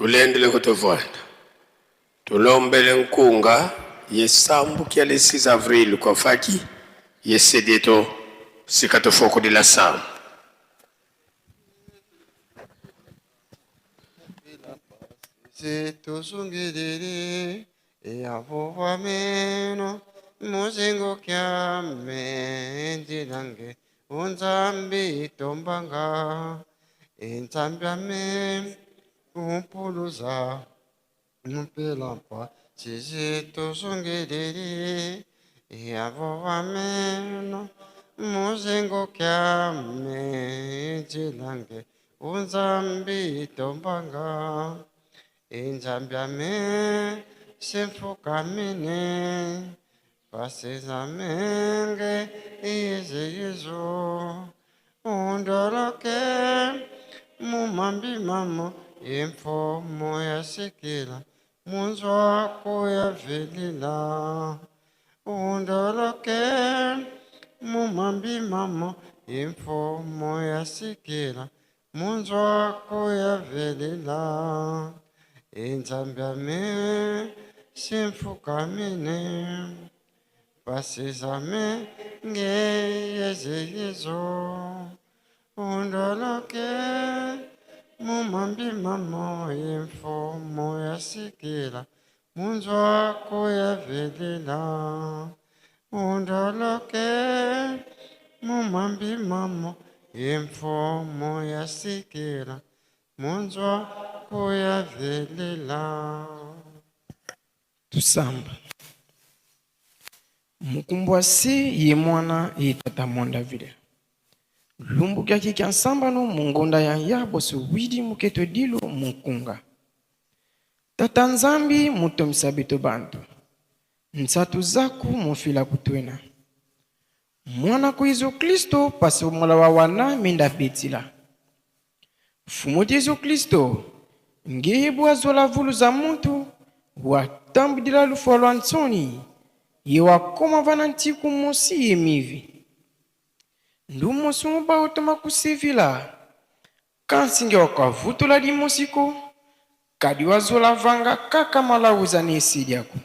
Tulendele kutuvwanda tulombele nkunga yesambukia le 6 avril kwa faki yesedeto sikatofokudila samu. Tuzungiriri yavuvameno muzingo kyame ndilange unzambi tombanga inzambiame umpuluza nupelampa sisi tuzungiriri yavuvameno muzingo kyame ndilange unzambi tombanga inzambiame simfukamine pasizamenge iziyizo undoloke mumambi mamo imfomo yasikila munzwako yavelila undoloke mumambi mamo imfomo yasikila munzwako yavelila inzambiame simfukamine pasizame ngeyezeyezo undoloke mumambi mamo imfomo yasikila munzwako yavelela undoloke mumambi mamo imfomo yasikila munzwako yavelela. Tusamba mukumbwa se ye mwana ye tata mwanda vile lumbu kyaki kya nsambano mungonda ya yabo suwidi muketo dilo mukunga tata nzambi mutomisa beto bantu nsatu zaku mufila kutwena mwana ku Yesu Kristo pasi mola wa wana minda betila fumu Yesu Kristo ngeye bwazola vulu za muntu watambudila lufu lwa nsoni ye wakoma vana ntiku mosi ye mivi ndu mosi muba otoma kusivila kansinge wakavutula limosiko kadi wazola vanga kaka malauza ne esidiako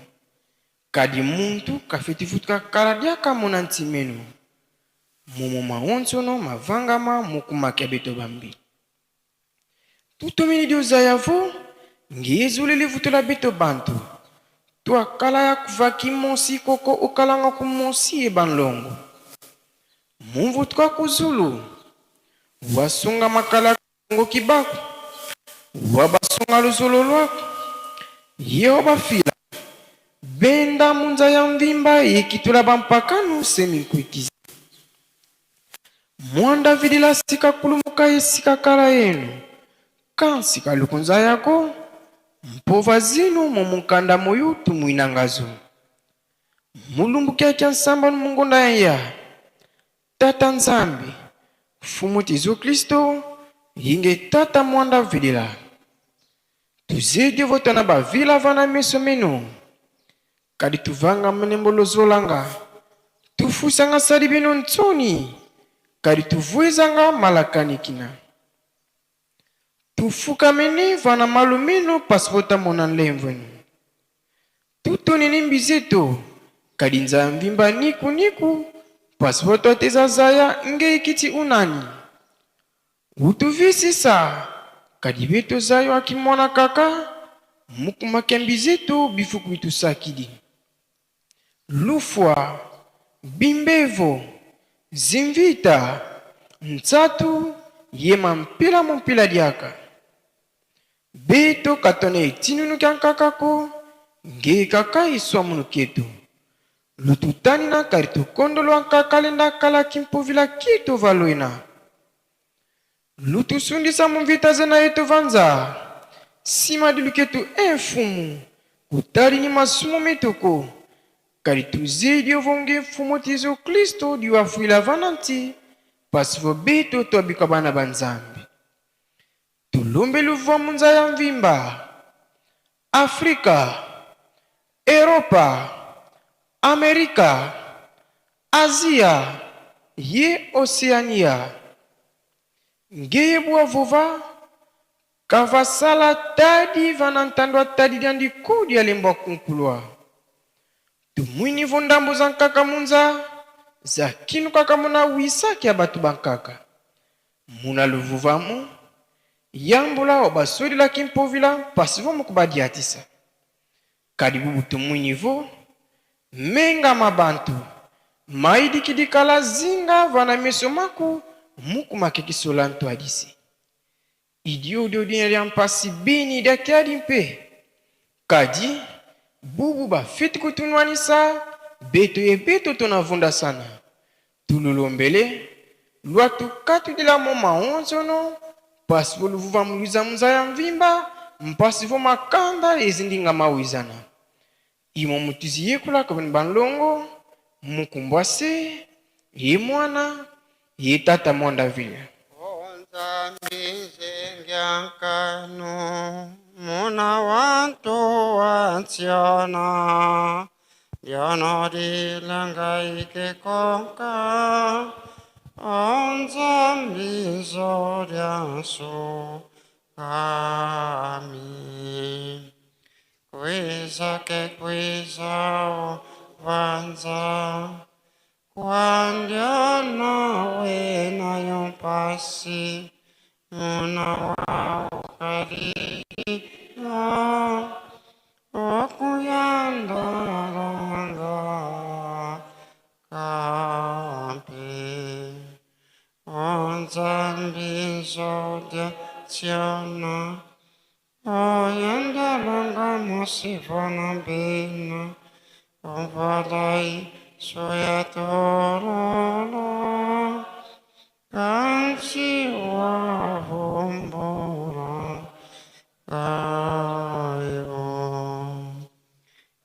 kadi muntu kafetivutuka kala diaka mona ntimenu momo maonsono mavangama mukumakia beto bambi tutomini dioza yavo ngezuleli vutula beto bantu twakala ya kuvaki mosi koko okalanga ku mosi ye banlongo mumvu twa kuzulu wasunga makala ngo kibaku wabasunga luzolo lwako ye wabafila benda munza ya mvimba yekitula bampakanu seminkwikiza mwanda vidila sika kulumuka esika kala yenu kansika lukunza yako mpova zinu mumukanda moyu tumwinangazo mulumbu kyakya nsamba mungonda ya tata nzambi fumu Yesu Kristo yinge tata mwanda vidila tuzidi votana bavila vana miso minu kadi tuvanga mnembo lozolanga tufusanga sali bino ntsoni kadi tuvwezanga malakanikina tufukamene vana malumino pasipota mona nlemvwenu tutonene mbizeto kadi nzamvimba niku niku pasipoto ateza zaya ngeikiti unani utuvisisa kadi beto zayo akimwana kaka mukumake mbizeto bifuku bitusakidi lufwa bimbevo zimvita ntsatu yema mpila mumpila diaka beto katone etinunu kya nkakako nge kaka iswa munu ketu lututani na kari tukondolo nkakalenda kala kimpovila kitu valwena lutusundisa mumvita zena yetu vanza sima diluketu emfumu kutali ni masumu mituku kali tuzidi ovonge mfumu ti Yesu Kristo diwafuila vana nti pasivo beto twabika bana ba Nzambi tulumbe luvwa munza ya mvimba Afrika, Europa, Amerika, Asia ye Oceania ngeye bwa vova Kavasala tadi vana ntandwa tadi dia ndikudi ya lembwa kunkulwa. Tumwini vo ndambo za nkaka munza, za kinu kaka muna wisaki ya batu ba nkaka. Muna luvuvamu, yambula wa basodila kimpovila mpasi vo mukubadiatisa. Kadi bubu tumwini vo, menga ma bantu, maidikidikala zinga vana meso maku mukumakekisola ntwadisi. Idiodio dina dia mpasi bini dia kiadi mpe. Kadi, bubu bafiti kutunwanisa, beto ye beto tonavunda sana. Tululombele, lwa tukatudila mo maonzono, mpasi vo luvuva muluiza munza ya mvimba, mpasi vo makanda ezindinga mawizana. Imo mutuzi yekula kabeni banlongo, mukumbwa se, ye mwana, ye tata mwanda vile. Nzambi muna wantu wansiona dyono dilangaike konka Nzambi nzolyanso kami Kwiza ke kwiza vanza Kwandyono wena yompasi muna wakalila okuyandalanga kampe Onzambi nzodya tsiona oyandalanga mosivona bina omvalai soyatorolo kansi wavumbura kayo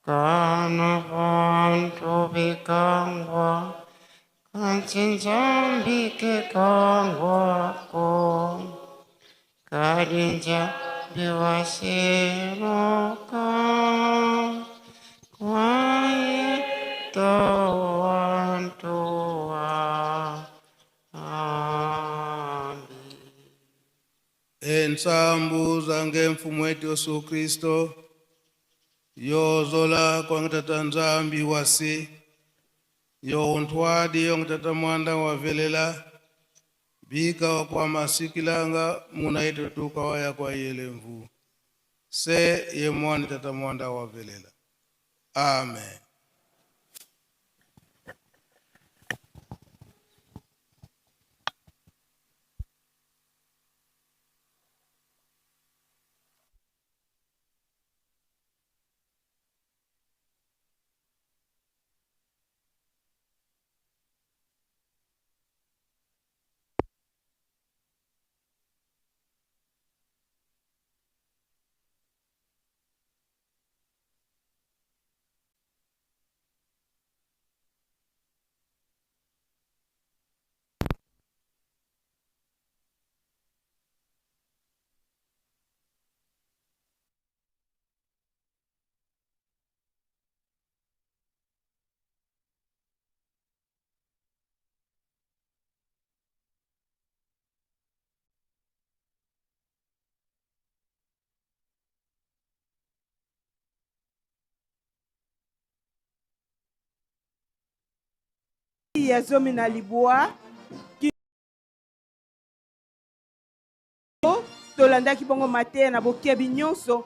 kana bantu bikangwa kansi nzambi kekangwako kalinja biwasiroka kwaye towantuwa Ensambu zange mfumo wetu Yesu Kristo yozola kwangitata nzambi wasi yontwadi yongitata mwanda wavelela bika wa kwa masikilanga muna tuka waya kwa yele mvu se ye mwani tata mwanda wavelela. Amen. Ya 19 tolandaki bongo mateya na bokebi nyonso.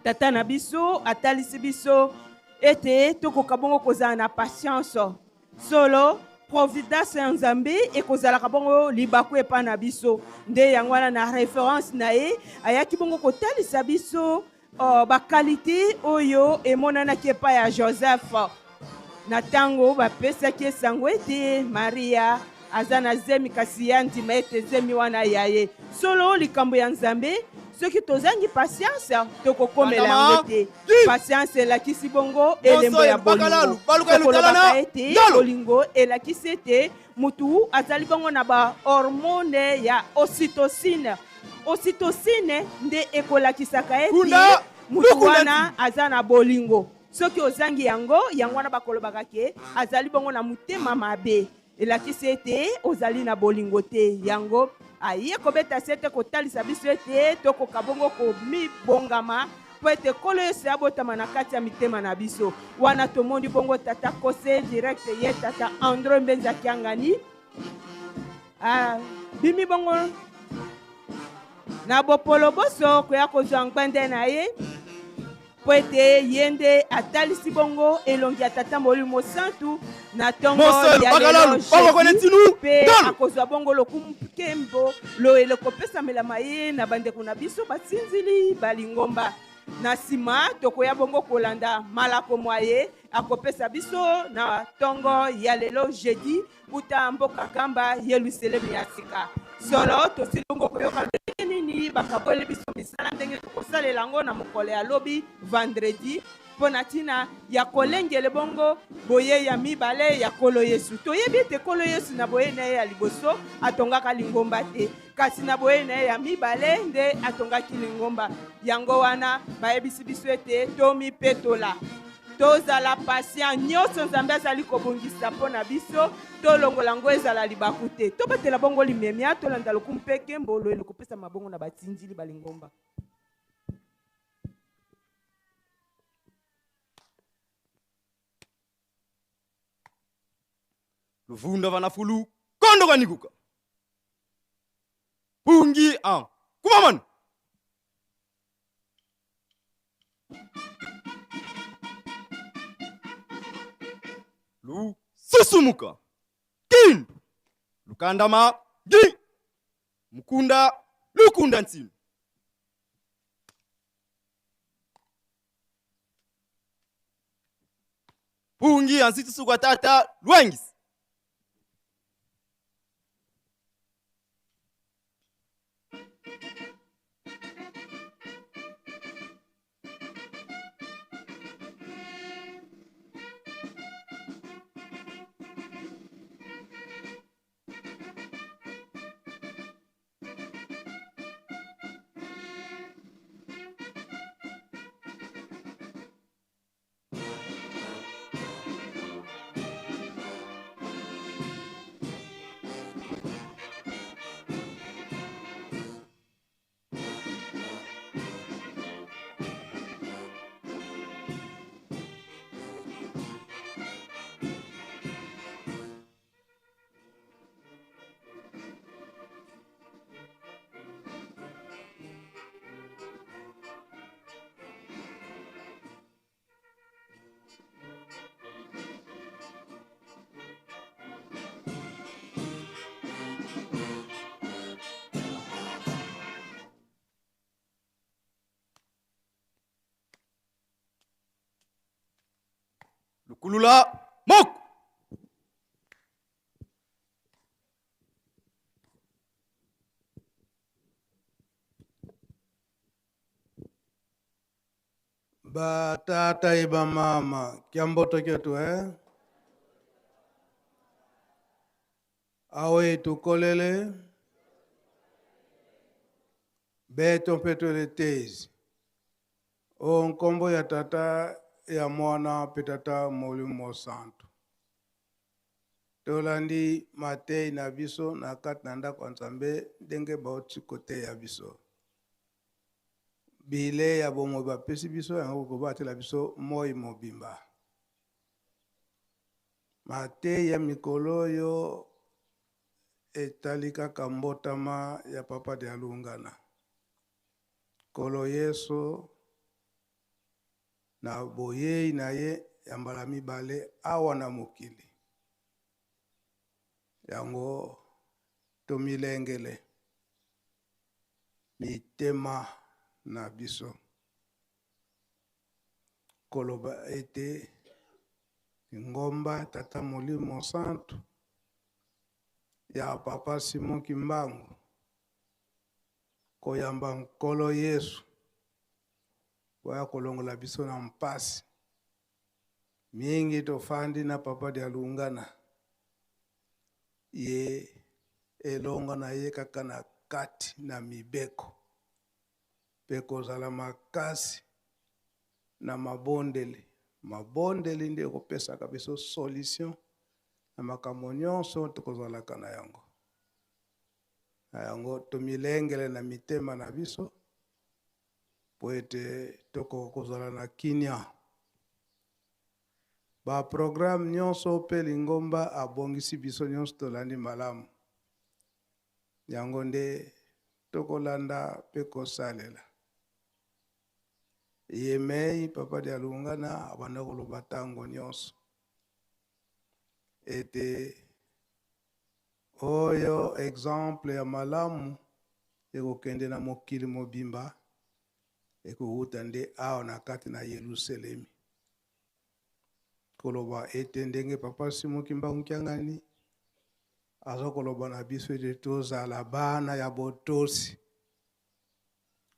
Tata na biso atalisi biso ete tokoka bongo kozala na patience. Solo providence ya Nzambe ekozalaka bongo libaku epai na biso. Nde yango wana na référence na ye ayaki bongo kotalisa biso bakalite oyo emonanaki epai ya Joseph. Na ntango bapesaki esango ete Maria aza na zemi, kasi ya ndima ete zemi wana ya ye. Solo likambo ya Nzambe, soki tozangi patience tokokomela yango te. Patience elakisi bongo elembo ya bolingo. Tokolobaka ete bolingo elakisi ete mutu azali bongo na ba hormone ya ocytocine. Ocytocine nde ekolakisaka ete mutu wana aza na bolingo. Soki ozangi yango, yango wana bakolobaka ke azali bongo na motema mabe, elakisi ete ozali na bolingo te. Yango Aye kobeta sete kotalisa biso ete tokoka bongo komibongama mpo ete Nkolo Yesu abotama na kati ya mitema na biso. Wana tomoni bongo tata Kose direct ye tata Andre Mbenza Kiangani abimi bongo na bopolo boso koya kozwa ngbende na ye mpo ete ye nde atalisi bongo elongi ya Tata Molimo Santu na ntongo ya lelo jeudi, mpe akozwa bongo lokumu nkembo loyele kopesamelama ye na bandeko na biso basinzili ba lingomba. Na nsima tokoya bongo kolanda malako mwa ye akopesa biso na ntongo ya lelo jeudi uta mboka Kamba, Yelusalemi ya sika. Solo tosili bongo koyoka lolenge nini bakabweli biso misala ndenge tokosalela yango na mokolo ya lobi vendredi mpo na ntina ya kolengele bongo boyei ya mibale ya Nkolo Yesu. Toyebi ete Nkolo Yesu na boyei na ye ya liboso atongaka lingomba te, kasi na boyei na ye ya mibale nde atongaki lingomba. Yango wana bayebisi biso ete tomipetola, tozala patient. Nyonso Nzambe azali kobongisa mpo na biso, tolongola yango ezala libaku te. Tobatela bongo limemia, tolanda lokumu mpe nkembo loyelo kopesa mabongo na batindili ba lingomba. Luvunda vanafulu kondo kanikuka pungi an kumamanu. Lususumuka kindu lukandama gi mukunda lukunda nsinu. Pungi anzitusuka tata lwangisi. Lukulula moko. Batata e bamama kiamboto kyetu eh? Awe tukolele beto mpe twele tezi o nkombo ya Tata ya Mwana mpe Tata Molimo Mosantu. Tolandi matei na biso na kati na ndako ya Nzambe ndenge bauti koteya biso. Bilei ya bomoi bapesi biso yango kobatela biso moi mobimba. Mateyi ya mikolo oyo etali kaka mbotama ya Papa Dialungana. Nkolo Yesu na boyei na ye ya mbala mibale awa na mokili. Yango tomilengele mitema na biso koloba ete lingomba Tata Molimo Santu ya Papa Simon Kimbangu koyamba Nkolo Yesu boya kolongola biso na mpasi mingi. Tofandi na Papa Dialungana, ye elonga na ye kaka na kati na mibeko mpe kozala makasi na mabondeli. Mabondeli nde ekopesaka biso solution na makambo nyonso tokozalaka na yango. Na yango tomilengele na mitema na biso po ete tokoka kozala na kimia. Ba programme nyonso pe lingomba abongisi biso nyonso tolandi malamu. Yango nde tokolanda pe kosalela. Ye mei Papa Dialungana abanda koloba tango nyonso ete oyo exemple ya malamu ekokende na mokili mobimba ekowuta nde awa na kati na Yelusalemi. Koloba ete ndenge Papa Simon Kimbangu Kiangani aza koloba na biso ete tozala bana ya botosi,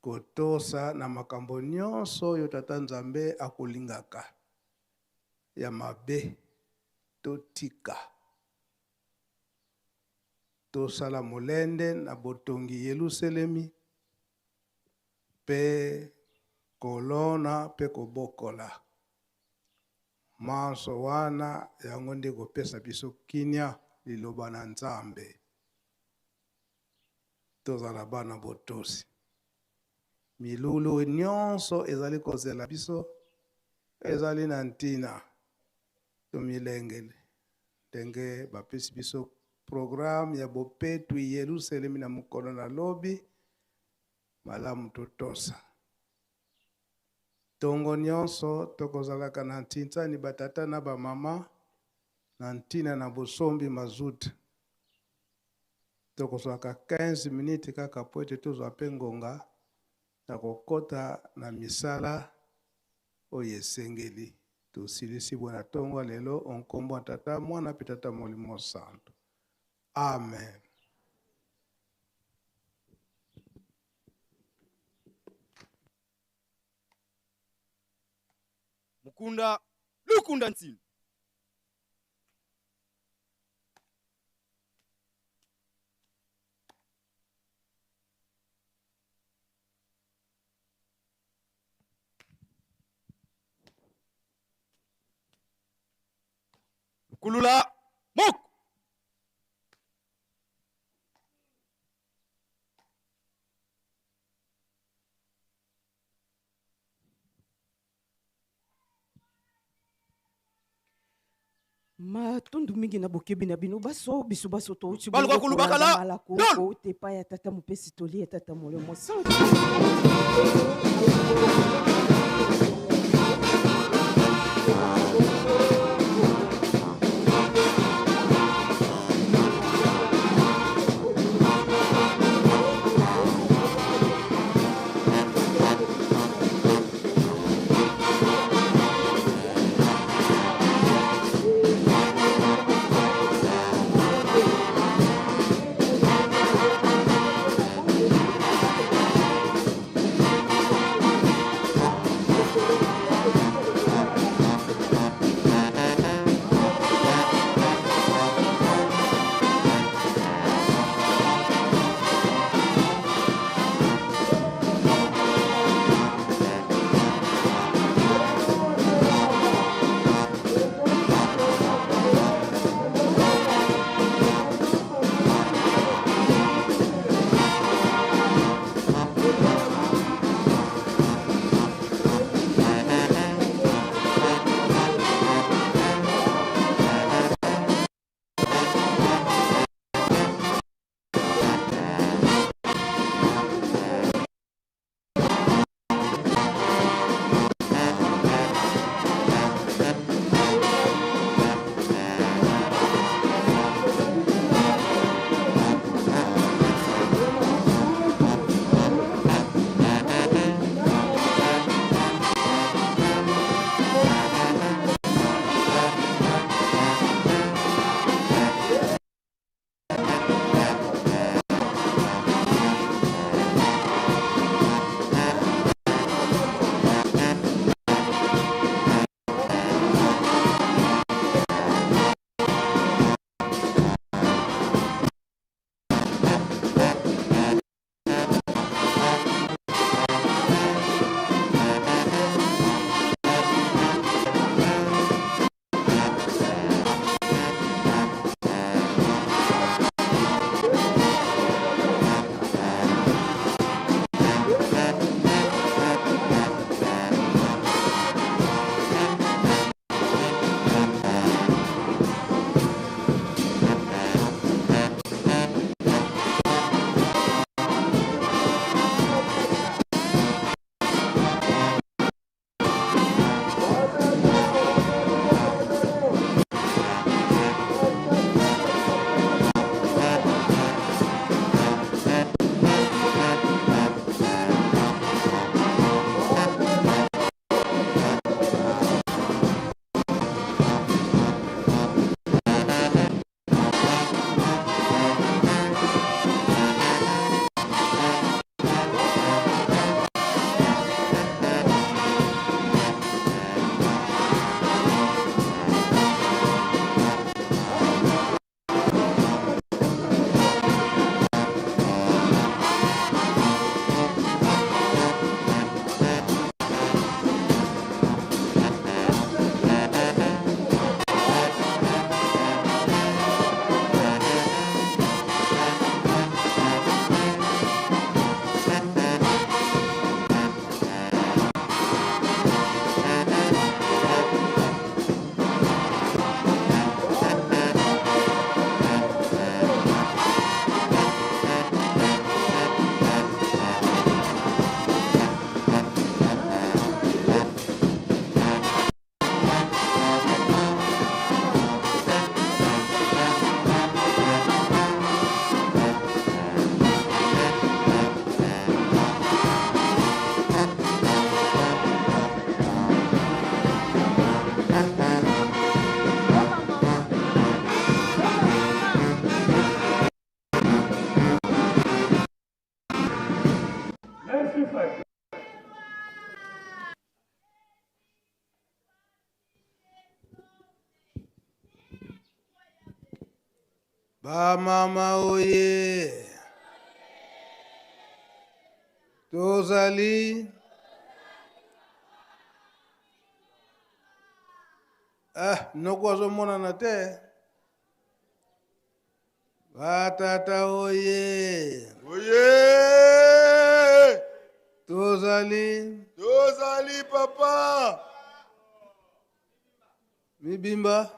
kotosa na makambo nyonso oyo Tata Nzambe akolingaka ya mabe totika. Tosala molende na botongi Yelusalemi pe kolona pe kobokola. Manso wana yango nde kopesa biso kimia liloba na Nzambe. Tozala bana botosi. Milulu nyonso ezali kozela biso, ezali na ntina. Tomilengele ndenge bapesi biso programme ya bopetwi Yelusalemi na mokolo na lobi, malamu totosa. Tongo nyonso tokozalaka na ntintsani batata na bamama na ntina na bosombi mazuta. Tokozwaka 15 minutes kaka po ete tozwa pe ngonga ya kokota na misala oyo esengeli. Tosilisi boye na tongo ya lelo o nkombo ya Tata, Mwana pe Tata Molimo Santo. Amen. Mukunda lukunda ntsini. Lukulula moko. Matundu mingi na bokebi na bino baso biso baso touti Baluka bongo kulubaka kolanda la. malako Dol. kouta epai ya tata mopesi toli ya tata molimo santu. Bamama oye! Tozali ah, noko azomonana te. Batata oye! Oye! Tozali Tozali papa! Mibimba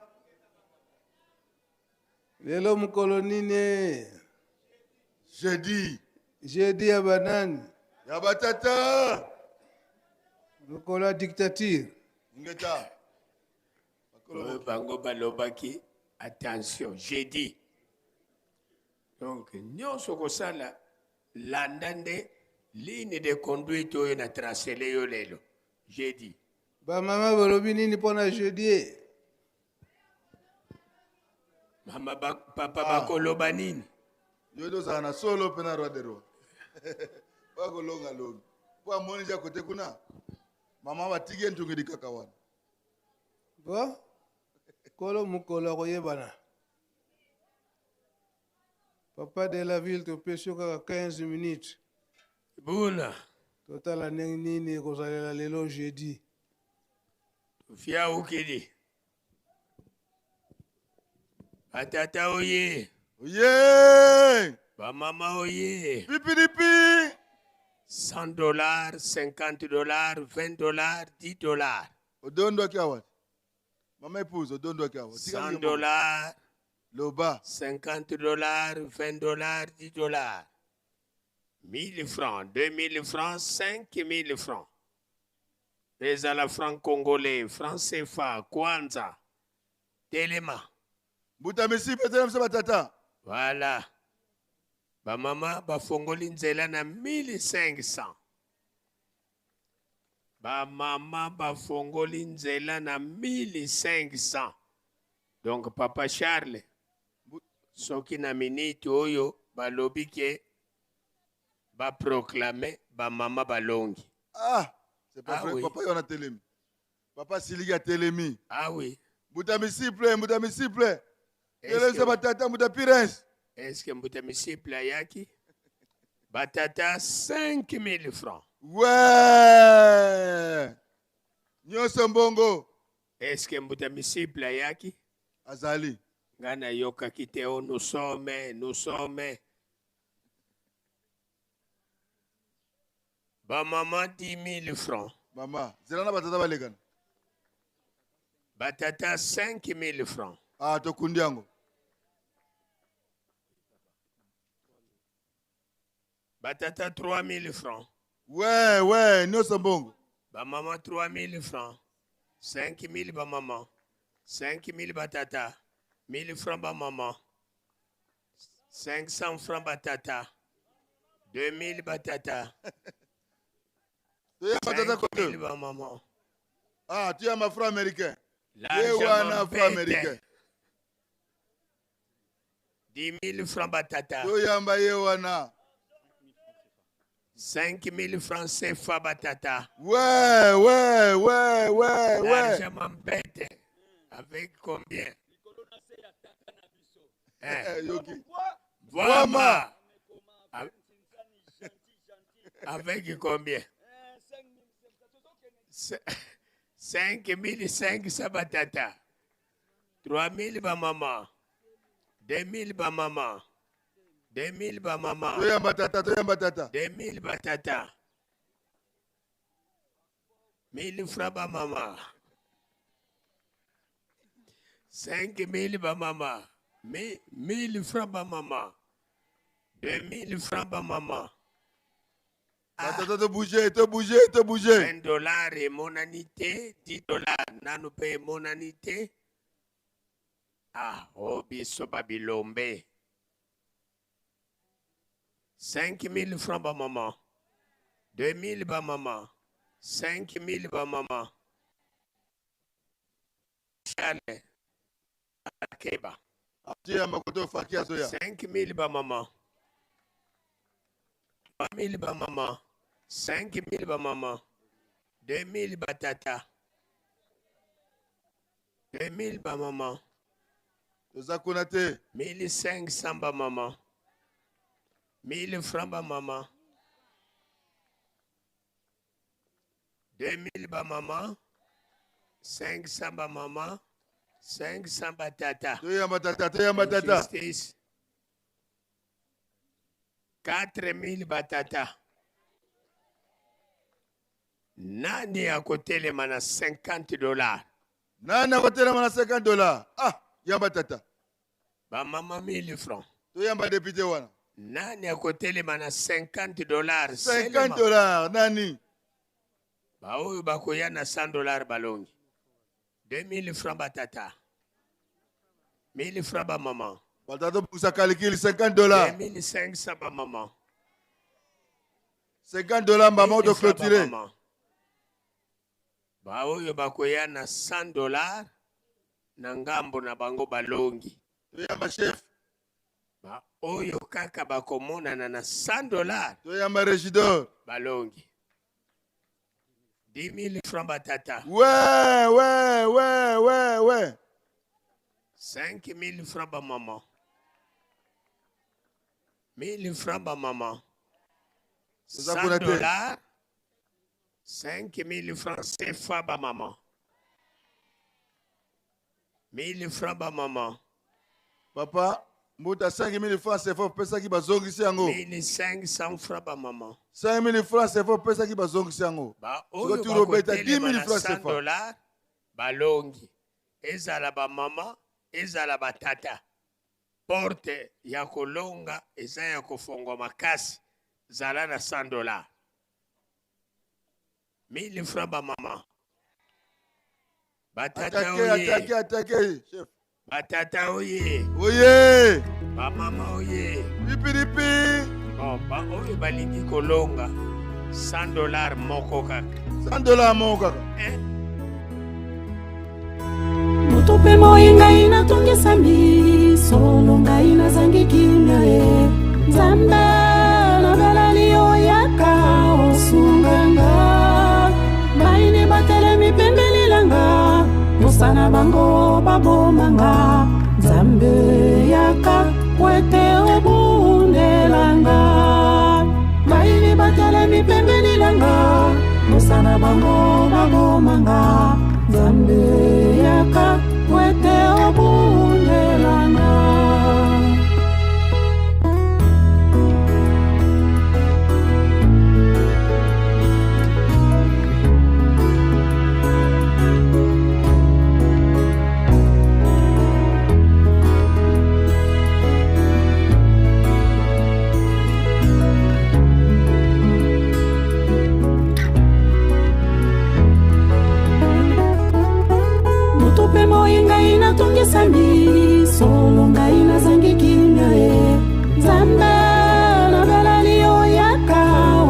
lelo mokolo nini? Jeudi. Jeudi ya banani? Ya batata. Mokolo ya dictature. Ingeta. Oyo bango balobaki attention jeudi. Donc nyonso kosala landa nde ligne de conduite oyo na tracele yo lelo jeudi. Ba mama balobi nini pona jeudi? Mama ba, papa ah. bakoloba nini? Yo tozala na solo mpe na roi de roi. Bakolonga longi. Mpo amoni ja kote kuna. Mama batiki ye ntungidi kaka wana. Bo kolo mokolo akoyebana. Papa de la ville topesi yo kaka 15 minutes. Buna. Totala ndenge nini ekozalela lelo jeudi. Tofia ukili. Batata oye. Oye. Bamama oye. Pipilipi. 100 dollars, 50 dollars, 20 dollars, 10 dollars. Odondwaki awa. Mama épouse odondwaki awa. 100 dollars. Loba. 50 dollars, 20 dollars, 10 dollars. 1000 francs, 2000 francs, 5000 francs. Ezala franc congolais, franc CFA, kwanza. Telema. Mbuta misipe telema batata. Voilà. Ba mama bafongoli nzela na 1500. Ba mama bafongoli nzela na 1500. Donc papa Charles, soki na minute oyo balobi ke ba proclamer ba mama balongi. Ah, c'est pas Ah vrai. oui. Papa yo na telemi. Papa siliki atelemi. Ah oui. Mbuta misiple, mbuta misiple. Est-ce Telemi que- batata mbuta pires. Est-ce que mbuta misiple ayaki? Batata 5000 francs. Ouais. Nyonso mbongo. Est-ce que mbuta misiple ayaki? Azali. Nga nayokaki te o nous sommes, nous sommes. Ba mama 10 000 francs. Mama, zela na batata balekana. Batata 5 000 francs. Ah, tokundi yango. Batata 3 000 francs. Ouais, ouais, nyonso mbongo. Ba mama 3 000 francs. 5 000 ba mama. 5 000 batata. 1000 francs ba mama. 500 francs batata. 2000 batata. Toya batata 5 kote. 000 ba mama. Ah, tu as ma franc américain. Ye Largement wana franc bête. américain. 10 000 francs batata. Toyamba ye wana. 5 000 francs CFA batata. Ouais, ouais, ouais, ouais, ouais. Largement bête. Avec combien? Hein? Yoki. Vraiment. Avec combien? 5 500 batata. 3 000 ba maman. 2 000 ba maman. 2 000 ba maman. Toyamba tata, toyamba tata. 2 000 batata. 1000 francs ba mama. 5 000 ba mama. 1000 francs ba mama. 2 000 francs ba mama. Batata to bouger, to bouger, to bouger. 20 dollars emonani te, 10 dollars nanu mpe emonani te. Ah, o biso babilombe. 5 000 francs ba mama. 2 000 ba mama. 5 000 ba mama. Charles Akeba. Toyamba kote ofaki azoya. 5 000 ba mama. 3 000 ba mama. 5 000 ba mama. 2 000 ba tata. 2 000 ba mama. Toza kuna te. 1500 bamama, 1000 francs bamama, 2000 bamama, 500 bamama, 500 batata. Toyamba tata, toyamba tata. Justice. 4000 batata. Nani akotelema na $50? Nani akotelema na $50? Ah, yamba tata. Bamama 1000 francs. Toyamba député wana. Nani akotelema na $50? $50 nani? Baoyo bakoya na $100 balongi. 2000 francs batata. 1000 francs bamama. Batata busa calcul $50. 2500 bamama. $50 mama 1000 to francs clôturer. bamama. Baoyo bakoya na $100 na ngambo na bango balongi. Toyamba chef. Baoyo kaka bakomonana na $100 Toyamba régidor. balongi. 10 000 francs batata. Ouais, ouais, ouais, ouais, ouais. 5 000 francs bamama. 1000 francs bamama. Toza kuna 100 te. dollars. 5 000 francs CFA bamama. 1000 francs bamama. Papa, mbuta 5000 francs CFA opesaki bazongisi yango. 1500 francs bamama. 5000 francs CFA opesaki bazongisi yango. Baoyo Sikoyo turo obeta 10 bakotelema 000 na francs 100 CFA. dollars balongi. Ezala bamama, ezala batata. Porte ya kolonga eza ya kofongwa makasi. Zala na $100. 1000 francs bamama. Batata Attaquez, oye. attaquez, attaquez, chef. Batata oye. Oye. Bamama oye. Pipiripi. Bon, ba oyo balingi kolonga $100 moko kaka. $100 moko kaka. Moto mpe moi ngai natungisami, solo ngai nazangi kimia e Nzambe nabeleli yo, yaka osunganga. Baini batelemi pembeni nanga, posa na bango babomanga. Nzambe yaka po ete obundelanga. Baini batelemi pembeni nanga, posa na bango babomanga. Nzambe yaka po ete obundelanga. Moto mpe moi ngai natungisami, solo ngai nazangi kimia e Nzambe nabeleli yo, yaka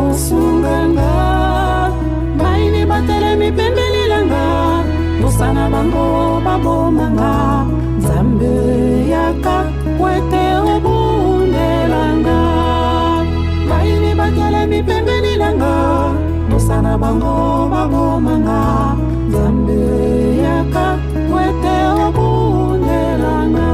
osunganga. Baini batelemi pembeni nanga, posa na bango babomanga. Nzambe yaka po ete obundelanga. Baini batelemi pembeni nanga, posa na bango babomanga. Nzambe yaka po ete obundelanga.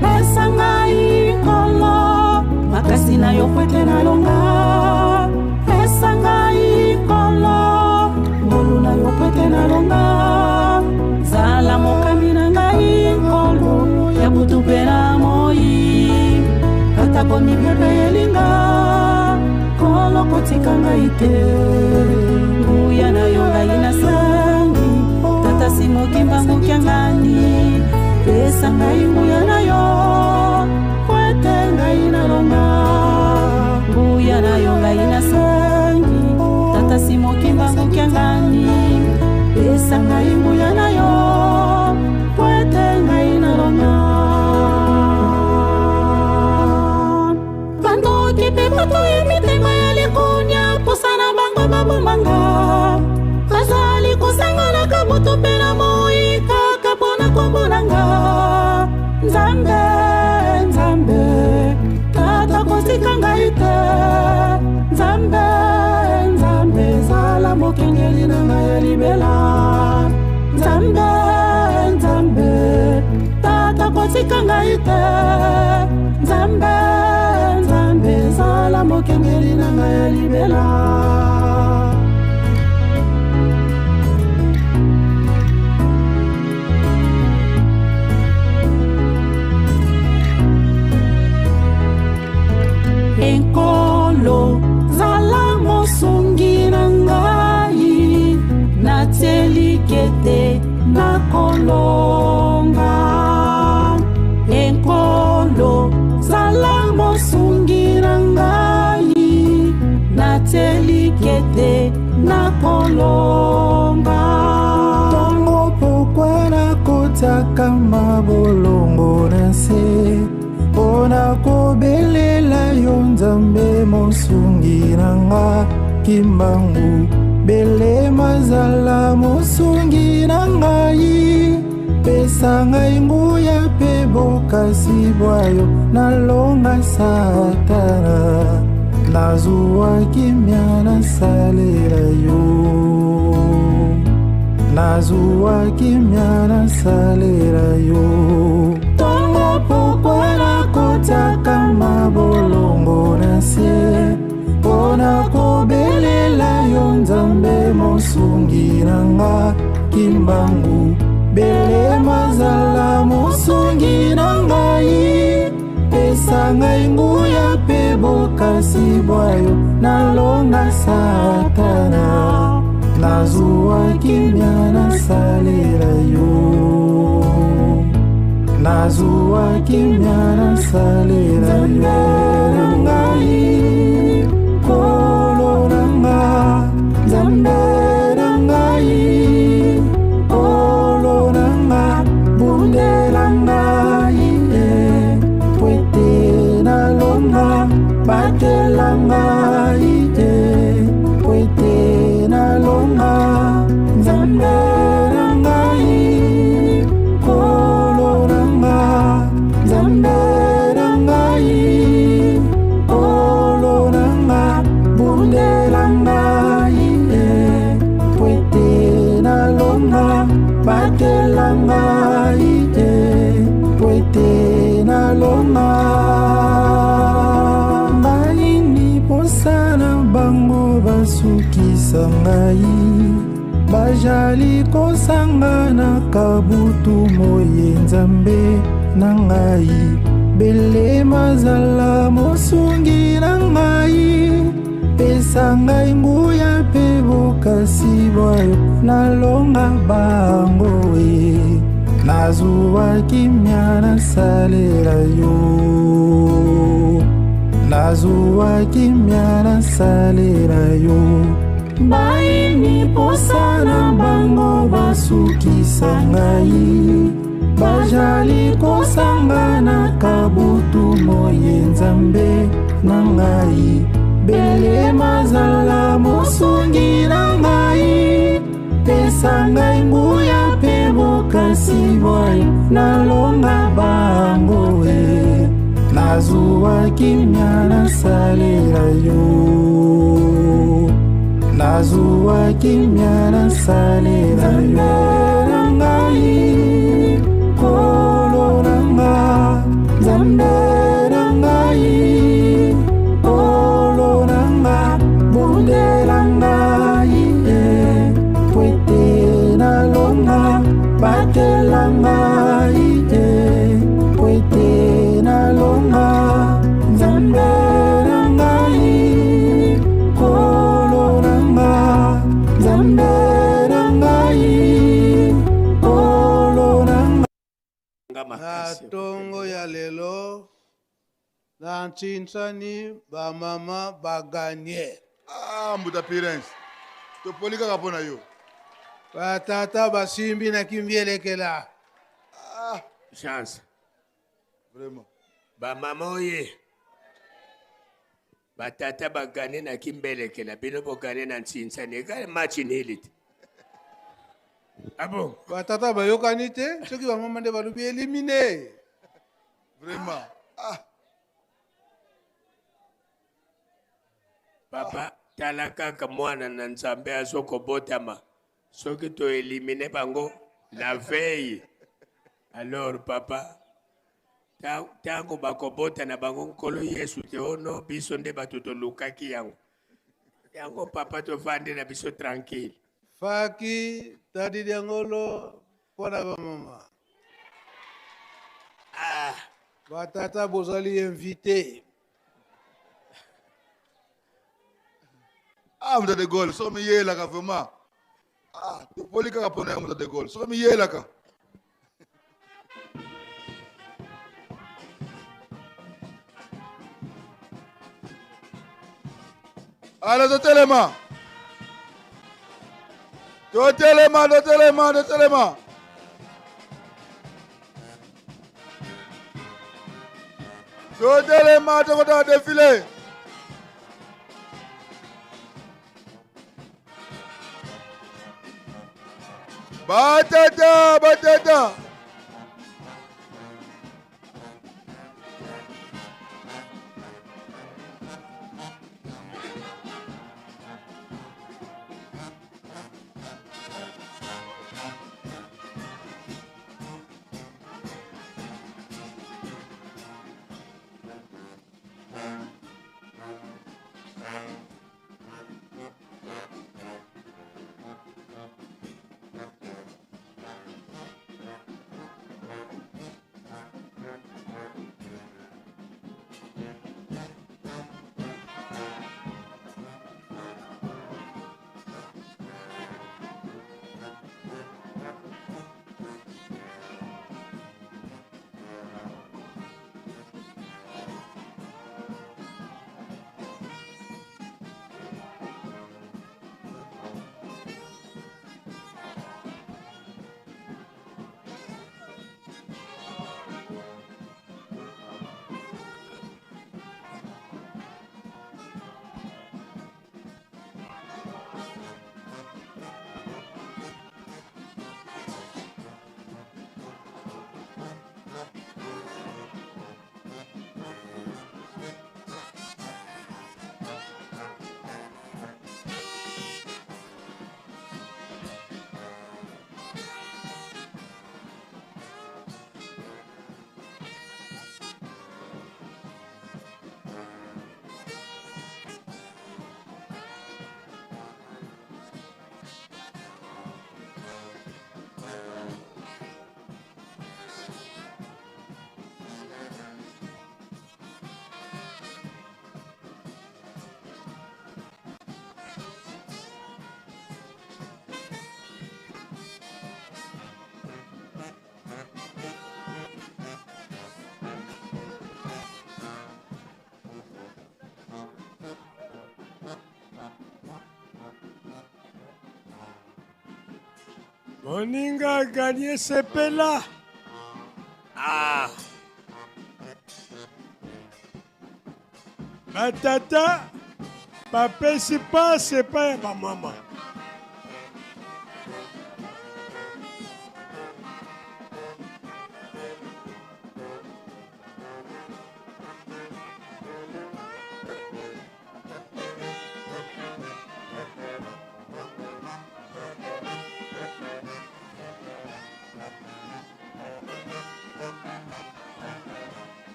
Pesa ngai nkolo makasi na yo po ete nalonga. Pesa ngai nkolo ngolu na yo po ete nalonga. Zala mokambi na ngai nkolo ya butu mpe na moi, atako mipepe elinga. Nkolo kotika ngai te, nguya na yo ngai nasangi. Tata simoki mbangukia ngani, pesa ngai nguya na yo po ete ngai nalonga. Nguya na yo ngai nasangi, tata simoki mbangukia ngani, pesa ngai nguya na yo po ete ngai nalonga. Bandoki mpe bato ya mitema ya Nzambe, Nzambe, tata kotika ngai te. Nzambe, Nzambe, zala mokengeli na ngai ya libela. Nzambe, Nzambe, tata kotika ngai te. Nzambe, Nzambe, zala mokengeli na ngai ya libela. Enkolo zala mosungi na ngai, natielike te nakolonga. Enkolo zala mosungi na ngai, natielike te nakolonga. Ntongo pokwa nakotiaka mabolongo na nse mpo na kobelela yo Nzambe mosungi na nga. Kimbangu belema zala mosungi na ngai, pesa ngai nguya mpe bokasi bwa yo, nalonga Satana, nazwa kimia nasalela yo, nazwa kimia nasalela yo. Ntongo pokwa nakotiaka mabolongo na nse mpo na kobelela yo Nzambe mosungi na nga. Kimbangu belema zala mosungi na ngai, pesa ngai nguya mpe bokasi bwa yo, nalonga Satana, nazwa kimia nasalela yo, nazwa kimia nasalela yo. Ngai Nkolo na nga, Nzambe na ngai, Nkolo na nga, bundela ngai po ete nalonga, batela ngai po ete nalonga. Nzambe na ngai, Nkolo na nga, Nzambe na ngai, Nkolo na nga, bundela ngai po ete nalonga, batela ngai po ete nalonga. Bayini posa na bango basukisa ngai, bajali kosangana kabutu moye Nzambe na ngai, belema zala mosungi na ngai, pesa ngai nguya mpe bokasi bwa yo, nalonga bango nazwa kimia nasalela yo, nazwa kimia nasalela yo. Bayini posa na bango basukisa ngai, bajali kosangana kabutu moye Nzambe na ngai, belema zala mosungi na ngai, pesa ngai nguya mpe bokasi bwa yo, nalonga bango nazwa kimia nasalela yo, nazwa kimia nasalela yo. Na ngai Nkolo na nga, Nzambe na ngai, Nkolo na nga, bundela ngai po ete nalonga, batela ngai po ete nalonga. Nzambe na ngai, Nkolo na nga, Nzambe na ngai, Nkolo na nga. Na ntongo ya lelo na Ntsinsani bamama baganye. Ah, mbuta Pirens, topoli kaka mpo na yo. Batata basimbi na kimbielekela. Ah, chance vraiment. Bamama oye, batata bagane na kimbelekela, bino bogane na Ntsinsani, ekale match nili te. Ah bon? Batata bayokani te, soki bamama nde balobi éliminé. Vraiment. Ah. Papa, tala kaka mwana na Nzambe azokobotama. Soki to éliminer bango la veille. Alors papa, ntango bakobota na bango Nkolo Yesu te, ono biso nde bato tolukaki yango. Yango papa tovandi na biso tranquille. Faki tadi diangolo mpo na bamama. Ah. Batata bozali invité. Ah, moto de Gaulle, soki miyelaka vraiment. Ah, topoli kaka mpona ya moto de Gaulle. Soki miyelaka. Allez, totelema. Totelema, totelema, totelema. Totelema, tokota défilé. Batata, batata. Moninga gagné sepela. Ah. Batata bapesi pasi epai ya bamama.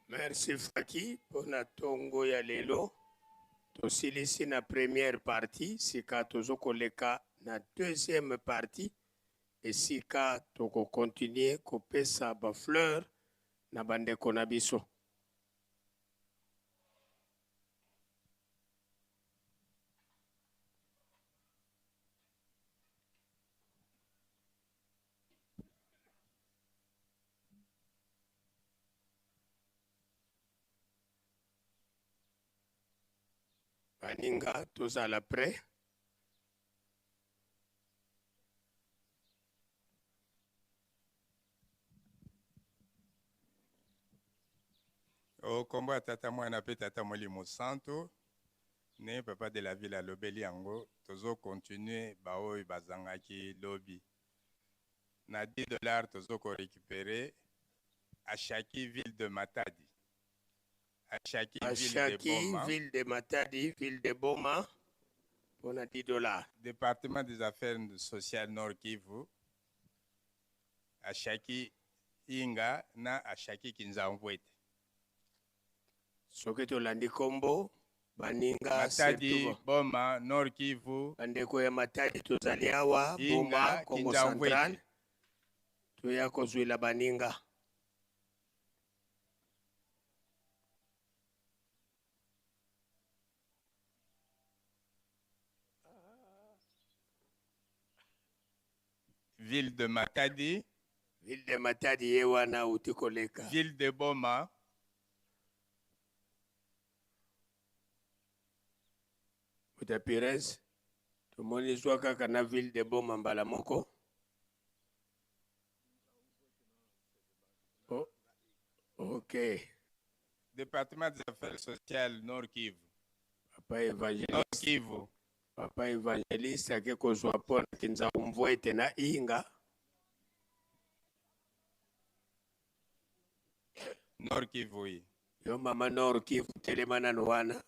Merci Faki mpona ntongo ya lelo. Tosilisi na première partie, sika tozokoleka na deuxième partie esika tokokontinue kopesa bafleur na bandeko na biso. Baninga, tozala prêt. O kombo ya Tata, Mwana mpe Tata Molimo Santo. Ne papa de la ville alobeli yango, tozocontinue baoyo bazangaki lobi na 10 $. Tozokorécupérer Ashaki, ville de Matadi, Ashaki, ville de Ashaki, Boma, ville de Matadi, ville de Boma, mpona 10 $. Département des affaires sociales Nord Kivu, Ashaki Inga na Ashaki Kinzamvwete. Soki tolandi nkombo baninga, Matadi, surtout Boma, Nord Kivu, bandeko ya Matadi, tozali awa Inga, Boma, Congo Kinzamvwete. Central, toya kozwela baninga. Ville de Matadi, Ville de Matadi ye wana auti koleka. Ville de Boma, Buta Pires, tomoni zwa kaka na ville de Boma mbala moko. Oh, ok. Département des affaires sociales Nord Kivu, Papa Nord évangéliste, Kivu, papa évangéliste ake kozwa mpona Kinzau-Mvwete na Inga. Nord Kivu, oui. Yo mama Nord Kivu, telema nano wana.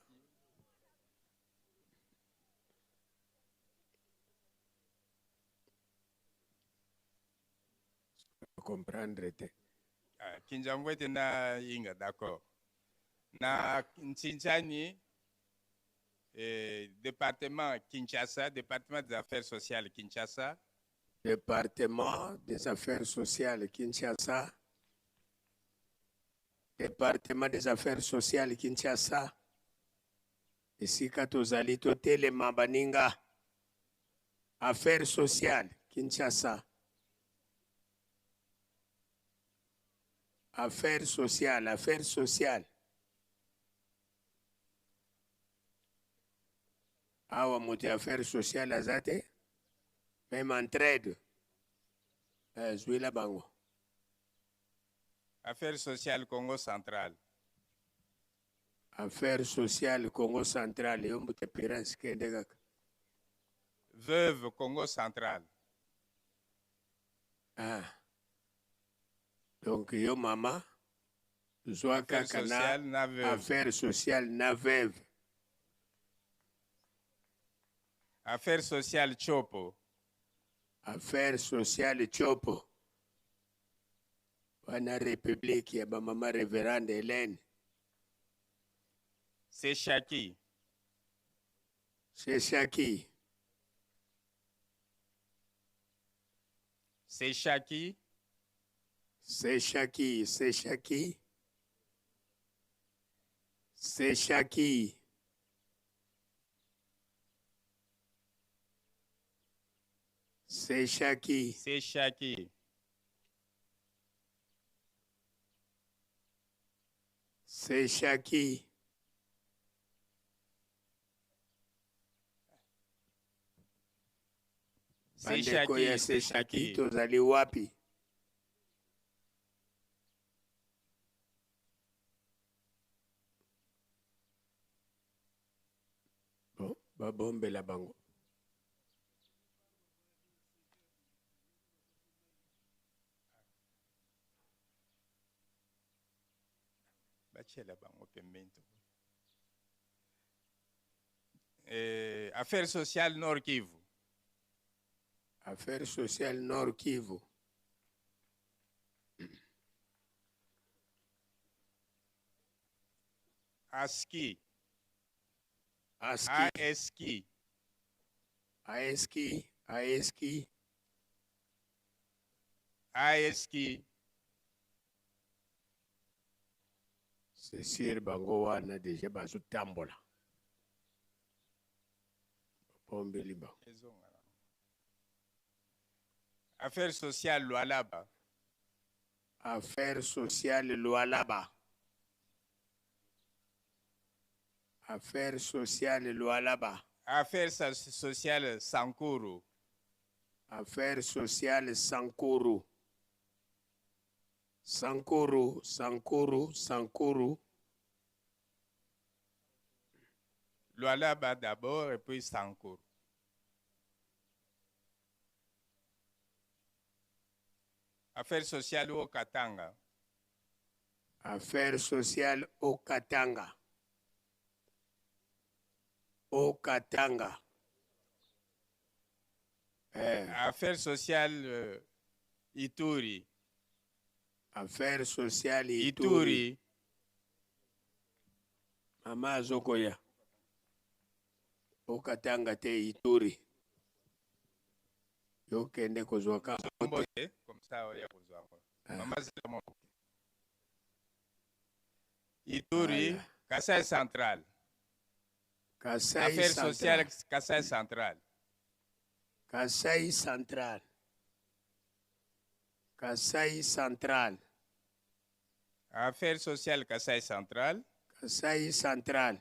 Comprendre te. Ah, Kinzamvwete na Inga, d'accord. Na Ntsintsani, département Kinshasa, département des affaires sociales Kinshasa, Département des affaires sociales Kinshasa, département des affaires sociales Kinshasa, esika tozali totelema baninga. Affaires sociales Kinshasa, affaires sociales, affaires sociales. Awa moto ya affaires sociales aza te? Même entraide, zwila bango. Affaires sociales Congo central, Affaires sociales Congo central, yo mbuta Pirance, kende kaka. Veuve Congo central, Ah. Donc yo mama, zwa affaires kaka na sociales na veuve, affaires sociales na veuve. Affaires sociales Tshopo, Affaires sociales Tshopo wana république ya bamama révérende Hélène. Seshaki, Seshaki. Seshaki, Seshaki, Seshaki, Seshaki, Seshaki. Seshaki, Seshaki. Bandeko ya Seshaki, tozali wapi? Bon, babombela bango. Batiela bango pembeni to. Eh, affaires sociales Nord Kivu. Affaires sociales Nord Kivu. ASKI. ASKI. ASKI. ASKI. ASKI. ASKI. C'est sûr bango wana deja bazotambola. Babombeli bango. Affaires sociales Lualaba. Affaires sociales Lualaba. Affaires sociales Lualaba. Affaires sociales Sankuru. Affaires sociales Sankuru. Sankuru, Sankuru, Sankuru. Lualaba d'abord et puis Sankuru. Affaires sociales au Katanga. Affaires sociales au Katanga. Au Katanga. Eh. Affaires sociales Ituri. Affaires sociales Ituri. Ituri. Mama azokoya. Okatanga te Ituri. Yokende kozwa ka Mbote, comme ça oya kozwa ngo. Mama zela moko. Ituri, Kasai Central. Kasai Affaires Central. sociales Kasai Central. Kasai Central. Kasai Central. Affaires sociales Kasai Central. Kasai Central.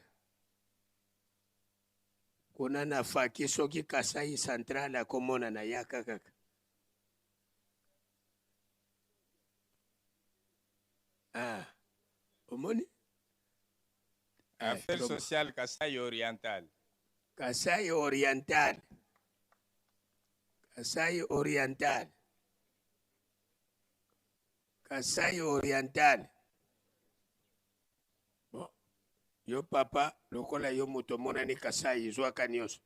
Kuna na faki soki Kasai Central akomona na yaka kaka. Ah. Omoni? Affaires donc- sociales Kasai Oriental. Kasai Oriental. Kasai Oriental. Kasai Oriental. Bon. Yo papa lokola yo moto omonani Kasai zwaka nyonso.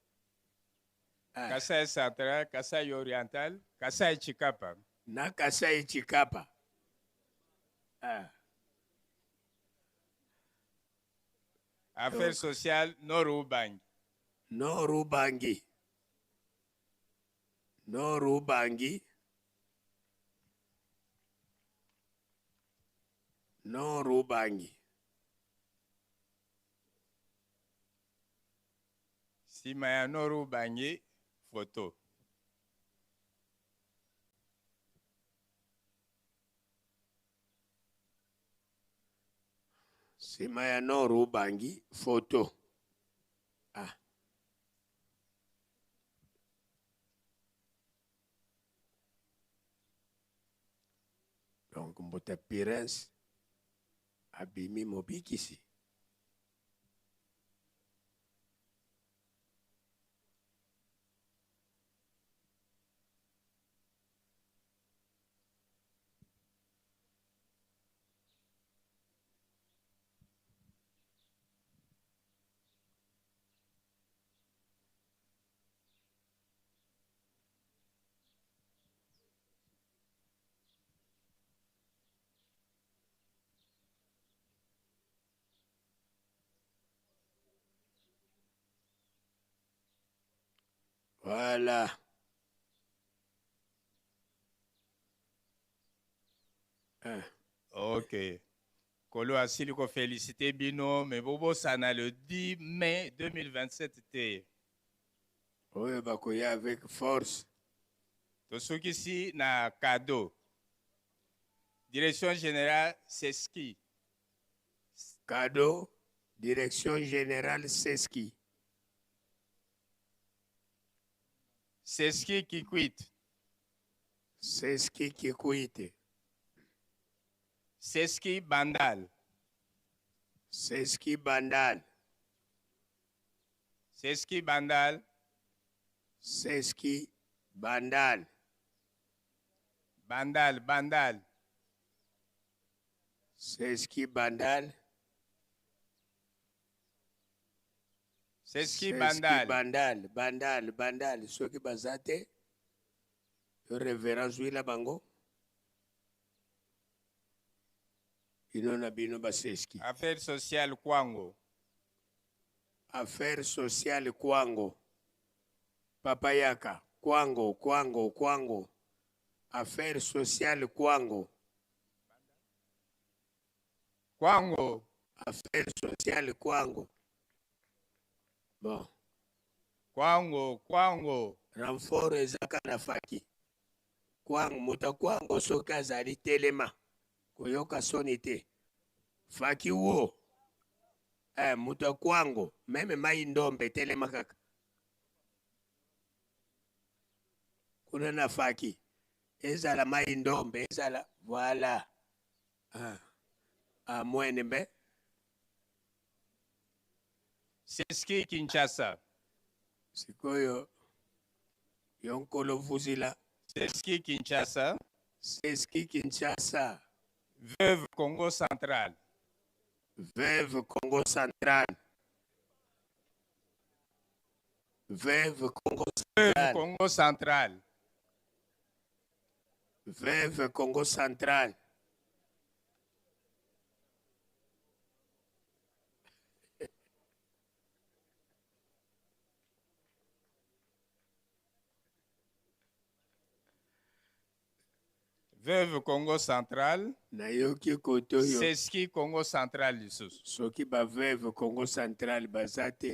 Ah. Kasai Central, Kasai Oriental, Kasai Chikapa. Na Kasai Chikapa. Ah. Affaires sociales Nord Ubangi. Nord Ubangi. Nord Ubangi. Nord Ubangi. Sima ya Nord Ubangi, photo. Sima ya Nord Ubangi, photo. Ah. Donc Mbota Pires abimi mobikisi. Voilà. Ah. Ok. Kolo asili ko féliciter bino mais bobosana le 10 mai 2027 te. Oyo bakoya avec force. Tosukisi na cadeau. Direction générale Seski. Cadeau, direction générale Seski. Seski Kikwit. Seski Kikwit. Seski Bandal. Seski Bandal. Seski Bandal. Seski Bandal. Bandal, Bandal. Seski Bandal. Seski Bandal. Bandal, Bandal, Bandal. Soki baza te, yo révérend zwila bango. Bino na bino baseski. Affaires sociales Kwango. Affaires sociales Kwango. Papa Yaka, Kwango, Kwango, Kwango. Affaires sociales Kwango. Kwango. Affaires sociales Kwango. Bon. Kwango, Kwango. Renfort ezaka na faki. Kwango, moto ya Kwango soki azali telema. Koyoka soni te. Faki wo. Eh, moto ya Kwango, meme mai ndombe telema kaka. Kuna na faki. Ezala mai ndombe, ezala voilà. Ah. Ah, mwene mbe. Seski Kinshasa. Sikoyo yo nkolo vuzila. Seski Kinshasa. Seski Kinshasa. Veuve Congo Central. Veuve Congo Central. Veuve Congo Veuve Central. Congo Central. Veuve Congo Central. Veuve Congo Central. Nayoki kote oyo. Seski Congo Central lisusu. Soki ba veuve Congo Central baza te,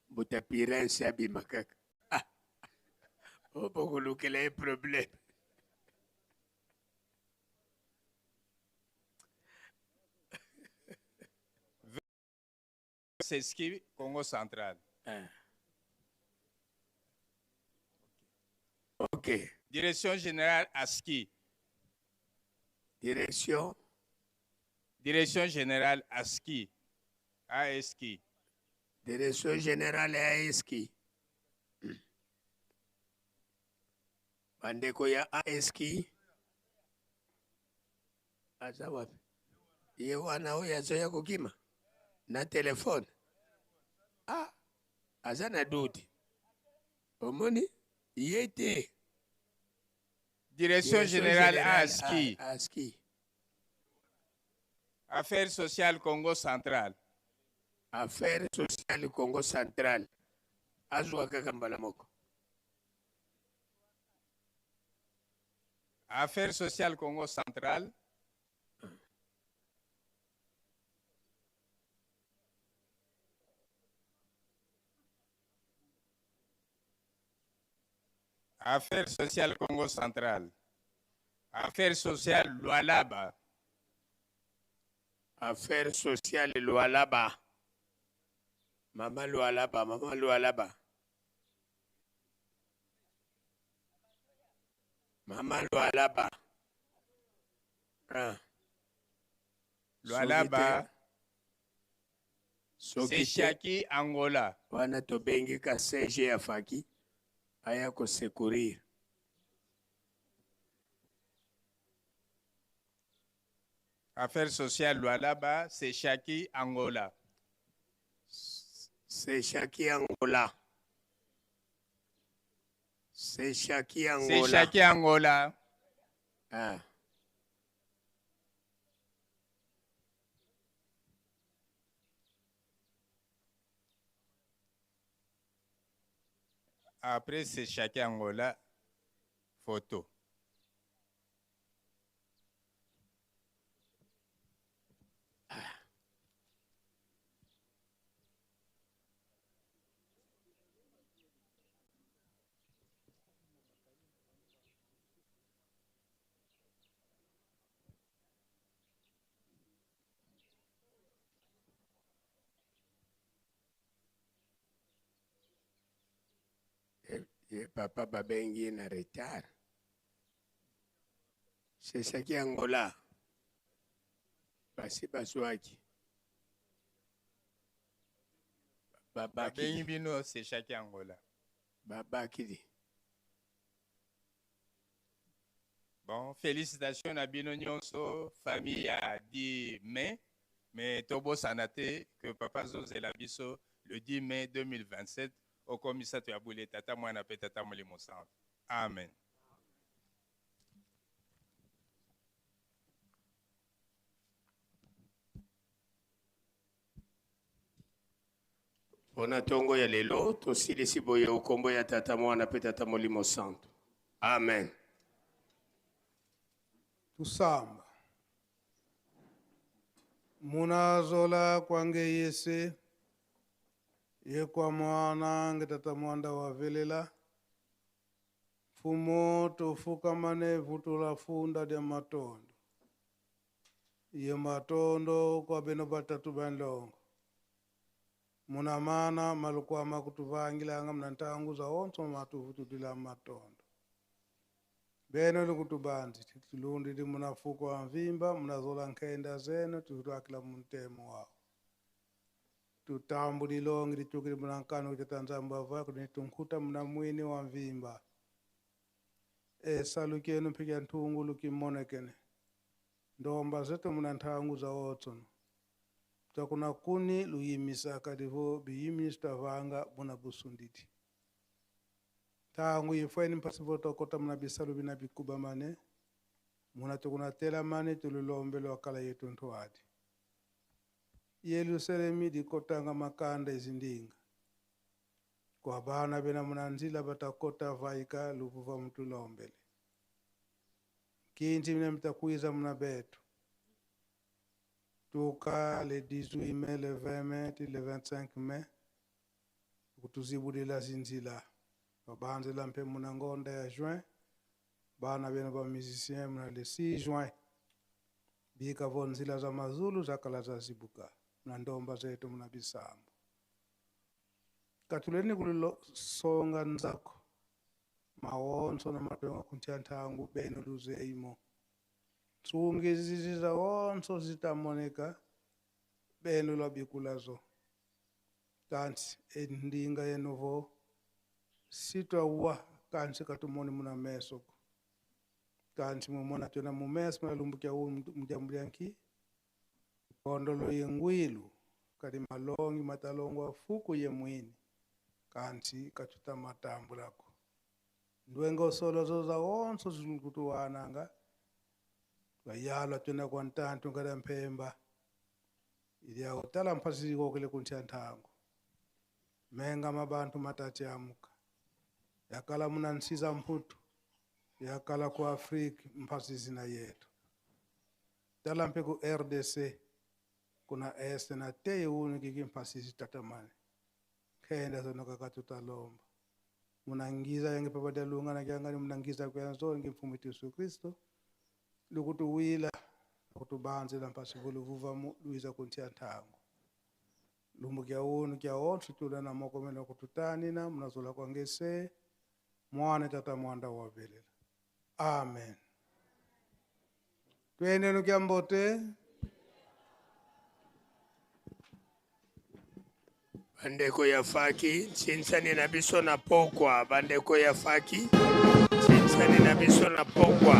mbuta Pirense abima kaka. Ah. Oyo bokolukela ye problème. Seski Congo Central. Ah. Ok. Direction générale ASCII. Direction. Direction générale ASCII. ASCII. Direction générale ASCII. Bandeko ya ASCII. Aza wapi? Ye wana oyo azoya kokima na telefone. Ah, aza na doute. Omoni ye te. Direction générale ASCII. ASCII. Affaires sociales Congo Central. Affaires sociales Congo Central. Azwa kaka mbala moko. Affaires sociales Congo Central. Affaires sociales Congo Central. Affaires sociales Lualaba. Affaires sociales Lualaba. Mama Lualaba, Mama Lualaba. Mama Lualaba. Ah. Lualaba. Soki te- Sechaki Angola. Wana tobengi ka CG ya Faki aya ko secourir. Affaires sociales Lualaba, Sechaki Angola. Sechaki Angola. Sechaki Angola. Sechaki Angola. Ah. Après Sechaki Angola, photo. Ye papa babengi ye na retard. Sesaki Angola. Basi bazwaki. Babaki. Babengi bino Seshaki Angola. Babaki. Bon, félicitations na bino nyonso, famille ya 10 mai. Mais tobosana te que papa azozela biso le 10 mai 2027 okomisato ya bule tata mwana pe tata molimo santo. Amen. Mpo na ntongo ya lelo tosilisi boye okombo ya Tata, Mwana mpe Tata Molimo Santo. Amen. Tusamba munazola kwange yese ye kwa mwana nge tata mwanda wa velela mfumo tofukamane vutula funda lya matondo ye matondo kwa beno batatu bandongo muna mana malukwama kutuvangilanga muna ntangu za onso matuvutudila matondo beno likutubanzi tilundi li munafuko wa mvimba munazola nkhenda zenu tutwakila muntemo wao tutambulilongi litukili munankano kuchata nzambu ava kuni tunkhuta muna mwini wa mvimba e salukenu mphika nthungu lukimonekene ndomba zetu muna nthangu za otsono takuna kuni luyimisaka livo biyimisita vanga buna busundidi tangu ifweni mpasi votokota muna bisalu bina bikuba mane muna tukuna tela mane tululombe lwakala yetu ntwadi Yerusalemi dikotanga makanda izindinga kwa bana bena muna nzila batakota vaika luvuva mtulombele kinti mina mtakuiza muna betu tuka le 18 mai le 20 mai ti le 25 mai kutuzibulila zinzila babanzela mpe muna ngonda ya juin bana bena ba musicien muna le 6 juin bika vo nzila za mazulu zakala za zibuka muna ndomba zetu muna bisambo katuleni kulilo songa nzako mawonso na matonga kuntia ntangu beno luzeimo tsungiziziza wonso zitamoneka beno lwabikulazo kanti endinga yenovo sitwawa kanti katumoni muna meso kanti mumona tona mumeso munalumbukia u mjambulyanki kondolo yengwilu kali malongi matalongo afuku ye mwini kanti katuta matambulako ndwengo solo zoza wonso zikutuwananga twayalwa twena kwa ntantu ngala mpemba ilya utala mpasi kokele kuntia ntango menga mabantu matati amuka yakala muna nsiza mputu yakala ku Afrika mpasi zina yetu tala mpe ku RDC kuna este na teye unu kiki mpasi zitatamane kenda zonoka katutalomba munangiza yange papadalunga na kyangani munangiza kwanzo ngi mfumu Yesu Kristo lukutuwila kutubanzela mpasi vuluvuva mu luiza kuntia ntango lumbu kya unu kya onso tula na mokomela kututanina munazola kwangese mwana tata mwanda wavelela amen twendenu kya mbote bandeko ya faki nsinsani na biso na pokwa bandeko ya faki nsinsani na biso na pokwa.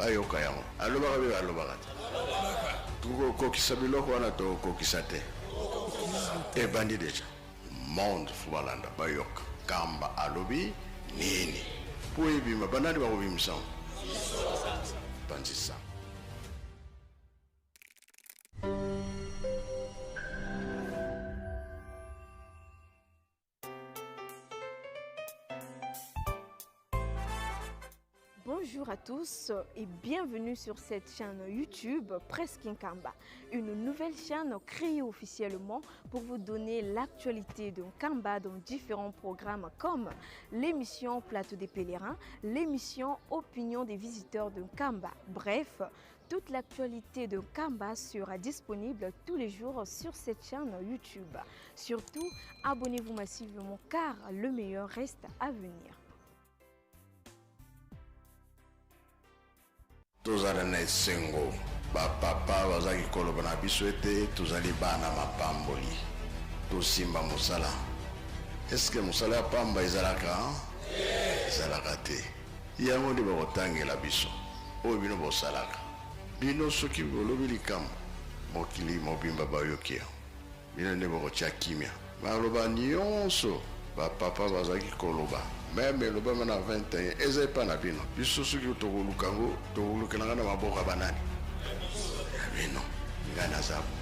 Bayoka yango. Alobaka mpe balobaka te. Tokokokisa biloko wana tokokokisa te. Ebandi deja. Monde fo balanda bayoka. Kamba alobi nini? Mpo ebima banani bakobimisa yango? Panzisa. Bonjour à tous et bienvenue sur cette chaîne YouTube Presse Kinkamba, une nouvelle chaîne créée officiellement pour vous donner l'actualité de Nkamba dans différents programmes comme l'émission Plateau des pèlerins, l'émission Opinion des visiteurs de Nkamba. Bref, toute l'actualité de Nkamba sera disponible tous les jours sur cette chaîne YouTube. Surtout, abonnez-vous massivement car le meilleur reste à venir. Tozala na esengo. Bapapa bazalaki koloba na biso ete tozali bana mapamboli. Tosimba mosala. Eske mosala ya pamba ezalaka? Ezalaka te. Yango nde bakotangela biso oyo bino bosalaka. Bino soki bolobi likambo, mokili mobimba bayoki yango. Bino nde bokotia kimia. Maloba nionso ba papa bazalaki koloba meme elobama na 21 eza epa na bino. Biso soki tokoluka yango tokolukela nga na maboko ya banani? Ya bino. Nga naza.